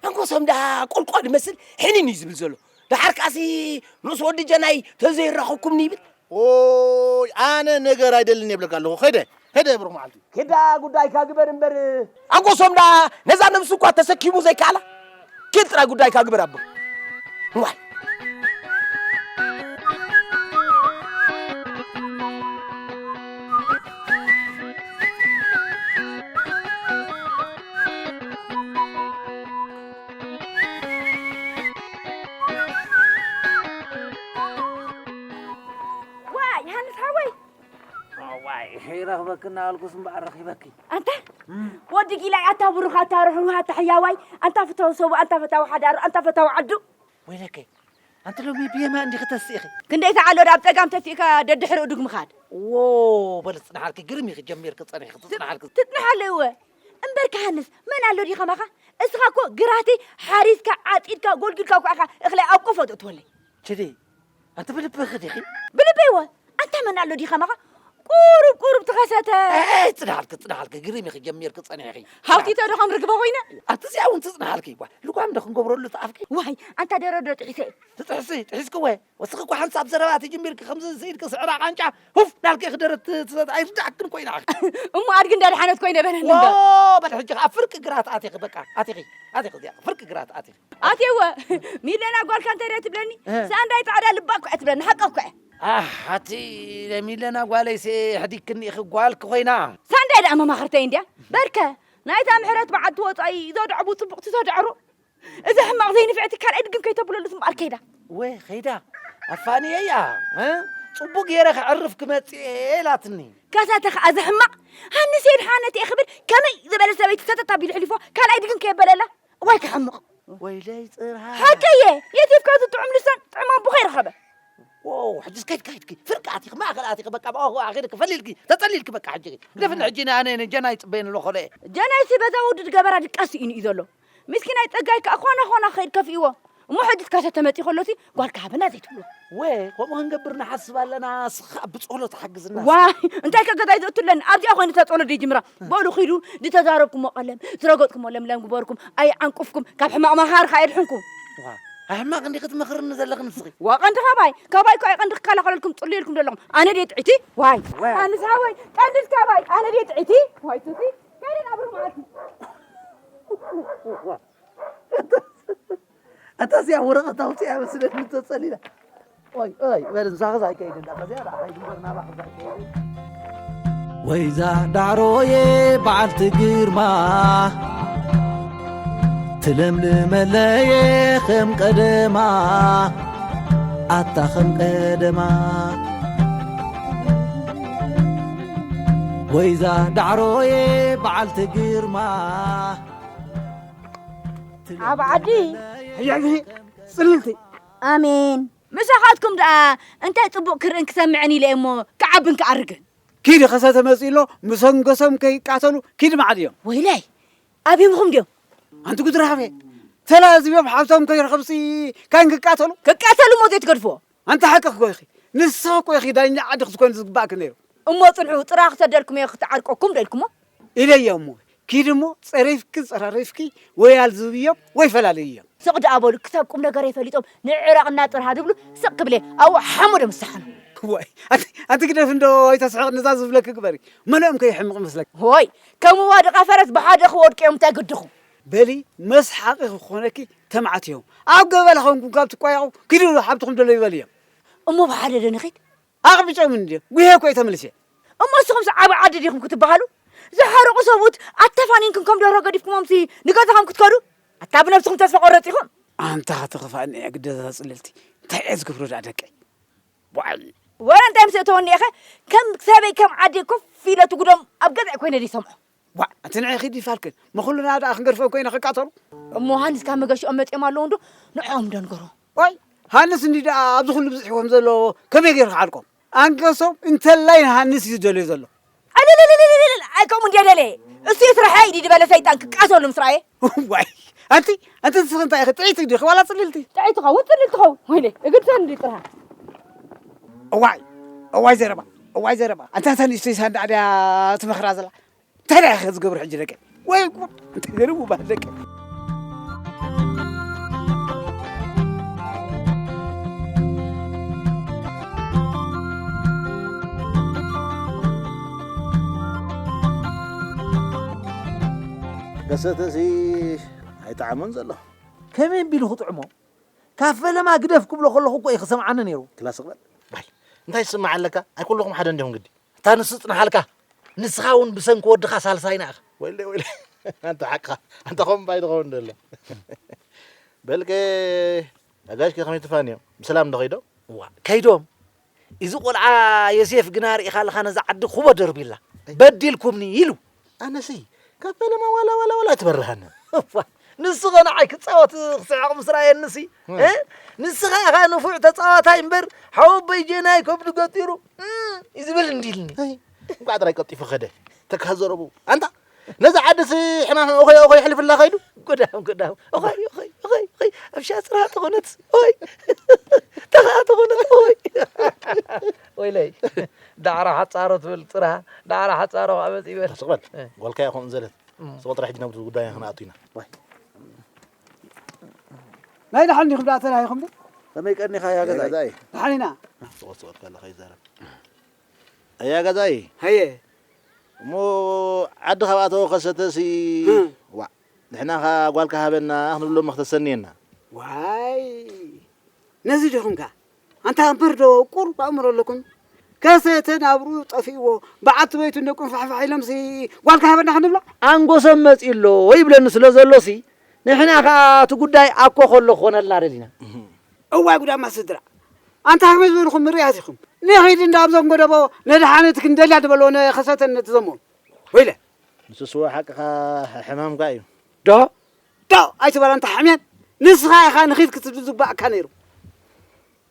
ኣንጎሶም ደኣ ቆልቋል ይመስል ሕንን እዩ ዝብል ዘሎ። ደሓር ከኣሲ ንኡስ ወዲ ጀናይ ተዘይራኸብኩምኒ ይብል። ኦይ ኣነ ነገር ኣይደልን የብለካ ኣለኹ። ኸይደ ኸይደ ብሩኽ መዓልቲ። ኪዳ ጉዳይካ ግበር እምበር ኣንጎሶም ደኣ ነዛ ነብሱ እኳ ተሰኪሙ ዘይከኣላ ኪድ ጥራይ ጉዳይካ ግበር ኣቦ። ዋይ ዋይ ሃንስ ሓወይ ዋይ ይረኽበኪ እናበልኩስ እምበኣር ረኺበኪ። ኣንታ ወዲ ጊላይ ኣታ ብሩኽ ኣታ ርሕሩህ ኣታ ሕያዋይ ኣንታ ፍተው ሰቡ ኣንታ ፈታዊ ሓዳሩ ኣንታ ፈታዊ ዓዱ። ወይለከይ ኣንቲ ሎሚ ብየማን እንዲኺ ተስኢኺ። ክንደይ ተዓሎ ኣብ ጸጋም ተሲእካ ደድሕሪኡ ድግ ምኻድ። ዎ በሊ ጽንሓልኪ ግርም ኢኺ ጀሚርኪ ጸኒሕኪ ትጽንሓልኪ። ትጽንሕ ኣለይ እወ እምበር ክሃንስ መን ኣሎ ድዩ ከማኻ? እስኻ እኮ ግራቲ ሓሪስካ ዓጺድካ ጎልጊልካ እኮ ኢኻ እኽላይ ኣብ ቆፎ ተእትወለይ። ችዲ ኣንቲ ብልብኺ ዲኺ? ብልበይ እወ ኣንታ መን ኣሎ ድዩ ከማኻ? ቁሩብ ቁሩብ ትኸሰተ። ኣይ ጽንሓልኪ ጽንሓልኪ ግርም ኢኺ ጀሚርኪ ጸኒሕኺ። ሃውቲተ ዶ ከም ርግበ ኮይነ? ኣንቲ እዚኣ እውን ትጽንሓልኪ እዋ ልጓም ዶ ክንገብረሉ እቲ ኣፍኪ? ዋይ ኣንታ ደረዶ ጥሒሰ እየ። ትጥሕሲ ጥሒስኪ እወ ወስኺ እኮ ሓንሳብ ዘረባ ተጀሚርኪ ከምዚ ስኢልኪ ስዕራ ቃንጫ ሁፍ ናልኪ ኢኺ ደረት ትሰጥ ኣይርድኣክን ኮይና ኢኺ። እሞ ኣድጊ እንዳድሓነት ኮይነ በለኒ እምበር። በል ሕጂ ከኣ ፍርቂ ግራት ኣቲኺ በቃ ኣቲኺ ኣቲኺ እዚኣ ፍርቂ ግራት ኣቲኺ። ኣትየወ ሚለና ጓልካ እንታይ ደኣ ትብለኒ ሳንዳይ ጻዕዳ ልባ እኮ እያ ትብለኒ ሓቃ እኮ እያ። ኣህ ኣቲ ናይ ሚለና ጓለይሲ ኣሕዲግክኒ ኢኺ ጓልኪ ኮይና። ሳንዳይ ደኣ መማኽርተይ እንድያ በርከ ናይታ ምሕረት በዓል ትወጻኢ ዘድዕቡ ጽቡቕ ትዘድዕሩ። እዚ ሕማቕ ዘይንፍዕቲ ካልኣይ ድግም ከይተብለሉ እምበኣር ከይዳ። ወይ ከይዳ ኣፋንየያ፣ እ? ጽቡቕ ገይረ ከዕርፍ ክመጽእ እየ ኢላትኒ። ከሳተ ከኣ እዚ ሕማቕ ሃንስ የድሓነት እየ ክብል ከመይ ዝበለ ሰበይቲ ሰተት ኣቢሉ ሕሊፎ ካልኣይ ድግም ከየበለላ። እዋይ ክሕምቕ። ወይለይ ጽርሃ። ሓቀየ የቲፍካ እዚ ጥዑም ልሳን ጥዑም ኣቦ ከይረኸበ። ዎ፣ ሕጅስ ከይድ ከይድኪ ፍርቂ ኣቲኺ ማእኸል ኣቲኺ በቃ ብኣኹ ኣኺልኪ ፈሊልኪ ተጸሊልኪ በቃ ሕጂ ግደፍኒ። ሕጂ ንኣነ ንጀናይ ጽበየኒ ኣለኹ። ጀናይሲ በዛ ወዲ ዝገበራ ድቃስ እዩ ዘሎ። ምስኪናይ ጸጋይ ከኣ ኾና ኾና ክኸይድ ከፍእዎ። እሞ ሕጂ ትካሰ ተመጺ ከሎሲ ጓልካ ሃበና ዘይትብሎ። ወ፣ ከምኡ ክንገብር ንሓስብ ኣለና። እስኻ ብጸሎት ሓግዝና። ዋይ እንታይ ከገዛይ ዘእቱ ኣለኒ ኣብዚኣ ኮይነ ተጸሎ ደይጅምራ። በሉ ኺዱ ዝተዛረብኩሞ ቀለም ዝረገጥኩሞ ለምለም ግበርኩም ኣይዓንቁፍኩም ካብ ሕማቕ መሃር ከኣ የድሕንኩም። ዋ፣ ሕማቕ እንዲ ክትመኽርኒ ዘለኺ ንስኺ። ዋ ቀንዲ ካባይ ካባይ እኮ ኣይቀንዲ ክከላኸለልኩም ጽልየልኩም ዘለኹም ኣነ ድየ ጥዒቲ። ዋይ ዋይ። ኣንስ ሓወይ ቀንዲ ካባይ ኣነ ድየ ጥዒቲ። ዋይ ቱቲ ከይደ ናብ ርማዓቲ። ኣታ እዚኣ ወረቐት ኣውፂኣ መስለኒ ተፀሊላ። ኦይ ኦይ በል ንሳ ኸዛ ኣይከይድን ዳ ከዚኣ ዳ ኸይድ እምበር ናባ ኸዛ ኣይከይድን። ወይዛ ዳዕሮየ በዓልቲ ግርማ ትለምልመለየ ከም ቀደማ ኣታ ከም ቀደማ ወይዛ ዳዕሮየ በዓልቲ ግርማ ዓብ ዓዲ። ሕያጊ ጽልልቲ። ኣሜን። ምሳኻትኩም ደኣ እንታይ ጽቡቕ ክርእን ክሰምዕን ኢለ እሞ ክዓብን ክኣርግን። ኪዲ ኸሰተ መጺእ ኣሎ፣ ምሰንገሶም ከይቃተሉ ኪዲ መዓድ እዮም። ወይለይ፣ ኣብዮምኹም ድዮም? ኣንቲ ጉድራፌ፣ ተላዚቦም ሓብቶም ከይረኸብሲ ካን ክቃተሉ? ክቃተሉ እሞ ዘይትገድፍዎ። ኣንታ ሓቂ ክኮ ኢኺ። ንስኺ እኮ ኢኺ ዳኛ ዓዲ ክትኮኒ ዝግባእኪ ነይሩ። እሞ ጽንሑ፣ ጥራ ክሰደልኩም እየ ክትዓርቀኩም ዶ ኢልኩሞ? ኢለዮ እሞ፣ ኪድ እሞ ጸሪፍኪ ጸራሪፍኪ ወይ ኣልዝብዮም ወይ ፈላልይዮም። ስቕ ደኣ በሉ፣ ክሳብ ቁም ነገር የፈሊጦም ንዕረቕና ጥርሃ ዝብሉ ስቕ ክብል እየ ኣብኡ ሓመዶም ዝሰሓኑ። ዋይ፣ ኣንቲ ኣንቲ ግደፍ እንዶ ኣይተስሕቕ፣ ነዛ ዝብለኪ ግበሪ። መለኦም ከይሕምቕ መስለኪ። ሆይ፣ ከም ዋድቓ ፈረስ ብሓደ ክወድቁ እዮም፣ እንታይ ግድኹም? በሊ፣ መስሓቒ ክኾነኪ ተማዕትዮም። ኣብ ገበላ ኾንኩም ካብ ትቋየቑ፣ ኪዱ ሓብትኹም ደለዩ በልዮም። እሞ ብሓደ ዶ ንኺድ? ኣቕቢጾም እንድዮም። ጉሄ እኮ እየ ተመልሴ። እሞ ንስኹምስ ዓቢ ዓዲ ዲኹም ክትበሃሉ? ዝሓረቑ ሰብኡት ኣተፋኒንኩም ከም ደርሆ ገዲፍኩሞምሲ ንገዛኹም ክትከዱ? ኣታ ብነብስኹም ተስፋ ቆረጽ ኢኹም። ኣንታ ከተኽፍኣኒ እያ ግደዛ ጽልልቲ። እንታይ እየ ዝገብሮ ደኣ ደቀይ? ዋይ። ወረ እንታይ ምስ እተወኒ ኢኸ? ከም ሰበይ ከም ዓዲ ኮፍ ኢለ ትጉዶም ኣብ ገዛይ ኮይነ ድሰምዖ። ዋ፣ እቲ ንዕኺ ዲፋልክን፣ መኹልና ደኣ ክንገድፎም ኮይና ክቃተሉ? እሞ ሃንስ ካብ መገሽኦም መጺኦም ኣለዉ እንዶ፣ ንዕኦም ዶ ንገሮ? ዋይ፣ ሃንስ እንዲ ደኣ ኣብዚ ኩሉ ብዝሕ ከም ዘሎ ከመይ ገይሩ ክዓልቆም? ኣንገሶም እንተላይ ንሃንስ እዩ ዝደልዮ ዘሎ። ኣለለለለለለለ፣ ኣይ ከምኡ እንድየ ደልየ። እሱ ይስራሐ ኢዲ ዝበለ ሰይጣን ክቃተሉ ምስ ረኣየ። ዋይ፣ ኣንቲ፣ ኣንቲ ንስኺ እንታይ ኢኺ? ጥዕይቲ ዲኺ ዋላ ጽልልቲ? ጥዕይቲ ኸውን፣ ጽልልቲ ኸውን። ወይለ፣ እግድ ሰንዲ ጥርሃ። እዋይ፣ እዋይ ዘረባ፣ እዋይ ዘረባ። ኣንታ እታ ንእሽተይ ሳንዳዕ ድያ ትመኽራ ዘላ? እንታይ ደኣ ኢኺ ዝገብሩ ሕጂ ደቂ? ወይ ጉድ! እንታይ ገርሙ ባህል ደቂ? ከሰተሲ ኣይጠዓሞን ዘሎ። ከመይ ኣቢሉ ክጥዕሞ? ካብ ፈለማ ግደፍ ክብሎ ከለኹ እኮ እዩ ክሰምዓኒ ነይሩ። ክላስ ክበል። ባይ፣ እንታይ ዝስምዓ ኣለካ? ኣይኩለኹም ሓደ እንዲኹም ግዲ። እታ ንሱ ጽንሓልካ፣ ንስኻ እውን ብሰንኪ ወድኻ ሳልሳይና ኢኻ። ወይለይ፣ ወይለይ። ኣንታ ሓቅኻ። ኣንታ ኸም ባይ ትኸውን ደሎ። በልከ፣ ኣጋይሽከ ከመይ ትፋንዮም? ብሰላም ዶ ኸይዶም? እዋ፣ ከይዶም። እዚ ቆልዓ ዮሴፍ ግና ርኢኻ ኣለኻ ነዛ ዓዲ ኩቦ ደርቢላ። ኣይ። በዲልኩምኒ ኢሉ። ኣነሲ፣ ካብ ፈለማ ዋላ፣ ዋላ፣ ዋላ ኣይትበርሃኒ። እዋ፣ ንሱ ኸ ንዓይ ክጻወት ክስሕቕ ምስ ረኣየኒሲ፣ እም። እ? ንስኻ ኢኻ ንፉዕ ተጻዋታይ እምበር፣ ሓወቦይ ጀናይ ከብዱ ገጢሩ፣ እም፣ እዩ ዝብል እንዲልኒ። ኣይ፣ እንቋዕ ጥራይ ቀልጢፉ ኸደ። ተካ ዘረቡ። ኣንታ፣ ነዛ ዓድሲ ሕማም ኦኸይ፣ ኦኸይ የሕልፍላ ኸይዱ? ጉዳም፣ ጉዳም። ኦኸይ፣ ኦኸይ፣ ኦኸይ፣ ኦኸይ። ኣብ ሻጽራ ተኾነት፣ ኦይ። ተኻ ተኾነት፣ ኦይ። ወይለይ። ዳዕራ ሓጻሮ ትብል ጽራ፣ ዳዕራ ሓጻሮ ከኣ መጽእ ይበል። ስቕ በል። እ። ጓልካ እያ ከምኡ ዘለት። እም። ስቕ ጥራሕ ሕጂ ናብቲ ጉዳይና ክንኣቱ ኢና። ዋይ። ናይ ደሓን ዲኹም ደኣ ተላሂኹም ዶ? ከመይ ቀኒኻ እያ ገዛይ? ገዛይ። ደሓን ኢና። ስቖት ስቖት ከለኻ ይዛረብ። ኣያ ገዛይ። ሃየ። እሞ ዓዲ ካብ ኣተወ ከሰተሲ፣ እ። ዋዕ፣ ንሕና ኸኣ ጓልካ ሃበና ክንብሎ እሞ ክተሰንየና። ዋይ። ነዚ ዲኹምካ? ኣንታ እምበር ዶ ቁሩብ ኣእምሮ ኣለኩም? ከሰተ ናብርኡ ጠፊእዎ፣ በዓቲ በይቱ እንደ ቁንፋሕፋሕ ኢሎምሲ ጓልካ ሃበና ክንብሎ? ኣንጎሰም መጺኡ ኣሎ ይብለኒ ስለ ዘሎሲ፣ ንሕና ከኣ እቲ ጉዳይ ኣኮ ከሎ ክኾነልና ደሊና። እዋይ ጉዳማ ስድራ፣ ኣንታ ከመይ ዝበልኹም ምርያት ኢኹም። ንኺድ እንዳ ኣብዞም ጎደቦ ነድሓነት ክንደልያ ዝበሎ ነኸሰተን ነቲ ዘሞ። ወይለ። ንሱ ስዋ ሓቅኻ ሕማምካ እዩ። ዶ? ዶ? ኣይትበል ኣንታ ሕምያን። ንስኻ ኢኻ ንኺድ ክትብል ዝግባእካ ነይሩ።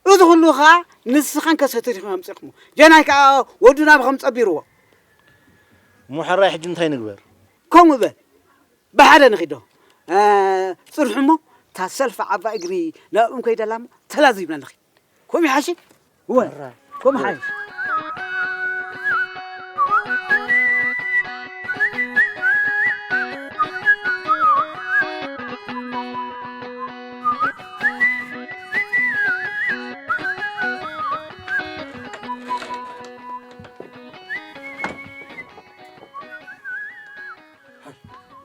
እዚ ኩሉ ኸኣ ንስኻን ከሰተን ኢኹም ኣምጺእኩሞ። ጀናይ ከኣ ወዱ ናብ ከም ጸቢርዎ። እሞ ሕራይ ሕጂ እንታይ ንግበር? ከምኡ በል። ብሓደ ንኺዶ። እ፣ ጽንሑ እሞ፣ እታ ሰልፊ ዓባይ እግሪ ናብኦም ከይደላ እሞ፣ ተላዚብና ንኺድ። ከምኡ ይሓይሽ? እወ፣ ከምኡ ይሓይሽ።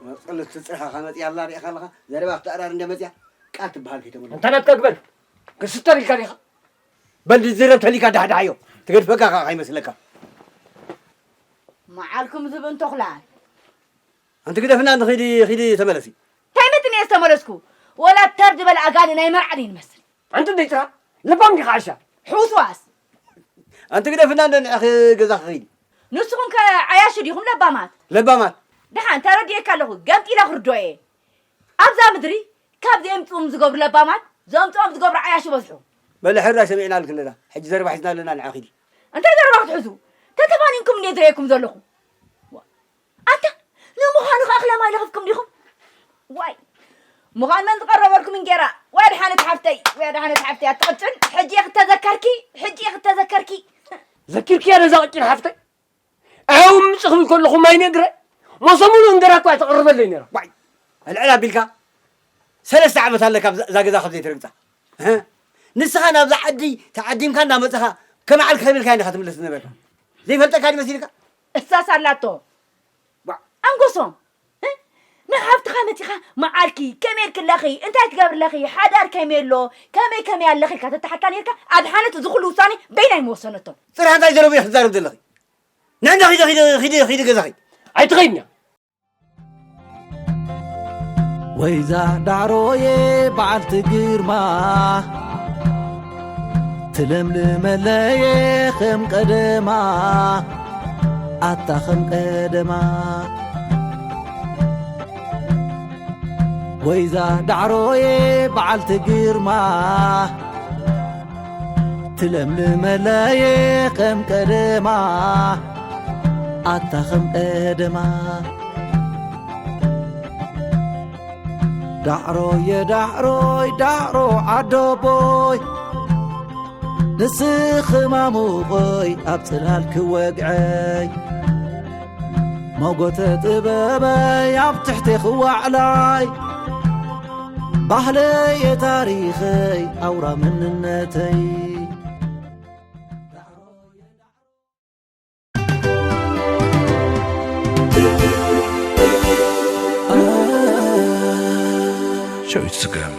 መጸለቲ ጽርሓኻ መጺኣ ኣላ ርኢኻ ኣለኻ? ዘረባ ክተኣራር እንደ መጺኣ ቃል ትበሃል ከይተመልሶ። እንተ ናትካ ግበር። ክስተር ኢልካ ዲኻ? በል ዝረብ ተሊካ ዳሕዳሕዮ። ትገድፈካ ከኣ ከይመስለካ። መዓልኩም ዝብእን ተኹላ። ኣንቲ ግደፍና፣ ኣንቲ ኺዲ፣ ኺዲ ተመለሲ። እንታይ መትኒ እየ ዝተመለስኩ? ወላ ተር ዝበለ ኣጋኒ ናይ መርዓ ድዩ ንመስል? ኣንቲ ደይትራ፣ ለባም ዲኻ ዓሻ? ሕውስዋስ። ኣንቲ ግደፍና፣ እንደ ንዕኺ ገዛኺ ኺዲ። ንስኹም ከ ዓያሹ ዲኹም ለባማት? ለባማት። ደሓን፣ ተረዲኤካ ኣለኹ። ገምጢለ ክርድኦ እየ። ኣብዛ ምድሪ ካብ ዘየምጽኡም ዝገብሩ ለባማት፣ ዘምጽኦም ዝገብሩ ዓያሹ በዝሑ። በለ ሕራይ ሰሚዕናልኪ ኣለና። ሕጂ ዘረባ ሒዝና ኣለና፣ ንዓ ኺዲ። እንታይ ዘረባ ክትሕዙ? ተተፋኒንኩም እንድየ ዝርእየኩም ዘለኹ። ዋ፣ ኣንታ፣ ንምዃኑ ከ እኽለ ማይ ለኽፍኩም ዲኹም? ዋይ፣ ምዃን መን ዝቐረበልኩም እንጌራ? ወይ ኣድሓነት ሓፍተይ፣ ወይ ኣድሓነት ሓፍተይ፣ ኣትቕጭን፣ ሕጂ እየ ክተዘከርኪ፣ ሕጂ እየ ክተዘከርኪ። ዘኪርክያ ነዛ ቅጭን ሓፍተይ? ኣው ምጽእ ክብል ከለኹ ማይ ነግረ፣ ሞሰ ሙሉእ እንገራ እኳ ተቕርበለይ ነይራ። ዋይ፣ ኣልዕል ኣቢልካ፣ ሰለስተ ዓመት ኣለካ እዛ፣ እዛ ገዛ ካብ ዘይትረግጻ። እህ? ንስኻ ናብዛ ዓዲ ተዓዲምካ እናመጸኻ፣ ከመዓልኪ ከመይ ኢልካ ኢኻ ትምለስ ዝነበርካ? ዘይፈልጠካ ድዩ መሲልካ? እሳስ ኣላቶ። ዋ። ኣንጎሶም፣ እ? ንሓፍትኻ መጺኻ፣ መዓልኪ፣ ከመይ ኢልኪ ኣለኺ? እንታይ ትገብሪ ኣለኺ? ሓዳር ከመይ ኣሎ? ከመይ ከመይ ኣለኺ? ኢልካ ተተሓታ ነይርካ፣ ኣድሓነት እዚ ኩሉ ውሳኔ በይና ኣይምወሰነቶን። ጽርሒ እንታይ ዘረቡ ኢኺ ትዛረብ ዘለኺ? ንዕና ኺዲ፣ ኺዲ፣ ኺዲ፣ ኺዲ ገዛኺ። ኣይትኸይድን እያ። ወይዛ ዳዕሮየ በዓልቲ ግርማ፣ ትለምልመለየ ከም ቀደማ፣ ኣታ ከም ቀደማ። ወይዛ ዳዕሮየ በዓልቲ ግርማ፣ ትለምልመለየ ከም ቀደማ፣ ኣታ ከም ቀደማ። ዳዕሮየ ዳዕሮይ ዳዕሮ ዓዶቦይ፣ ንስኺ ማሙቐይ ኣብ ጽላል ክወግዐይ፣ ሞጎተ ጥበበይ ኣብ ትሕቴ ክዋዕላይ፣ ባህለየ ታሪኸይ ኣውራ መንነተይ። ሸዊት ስገም።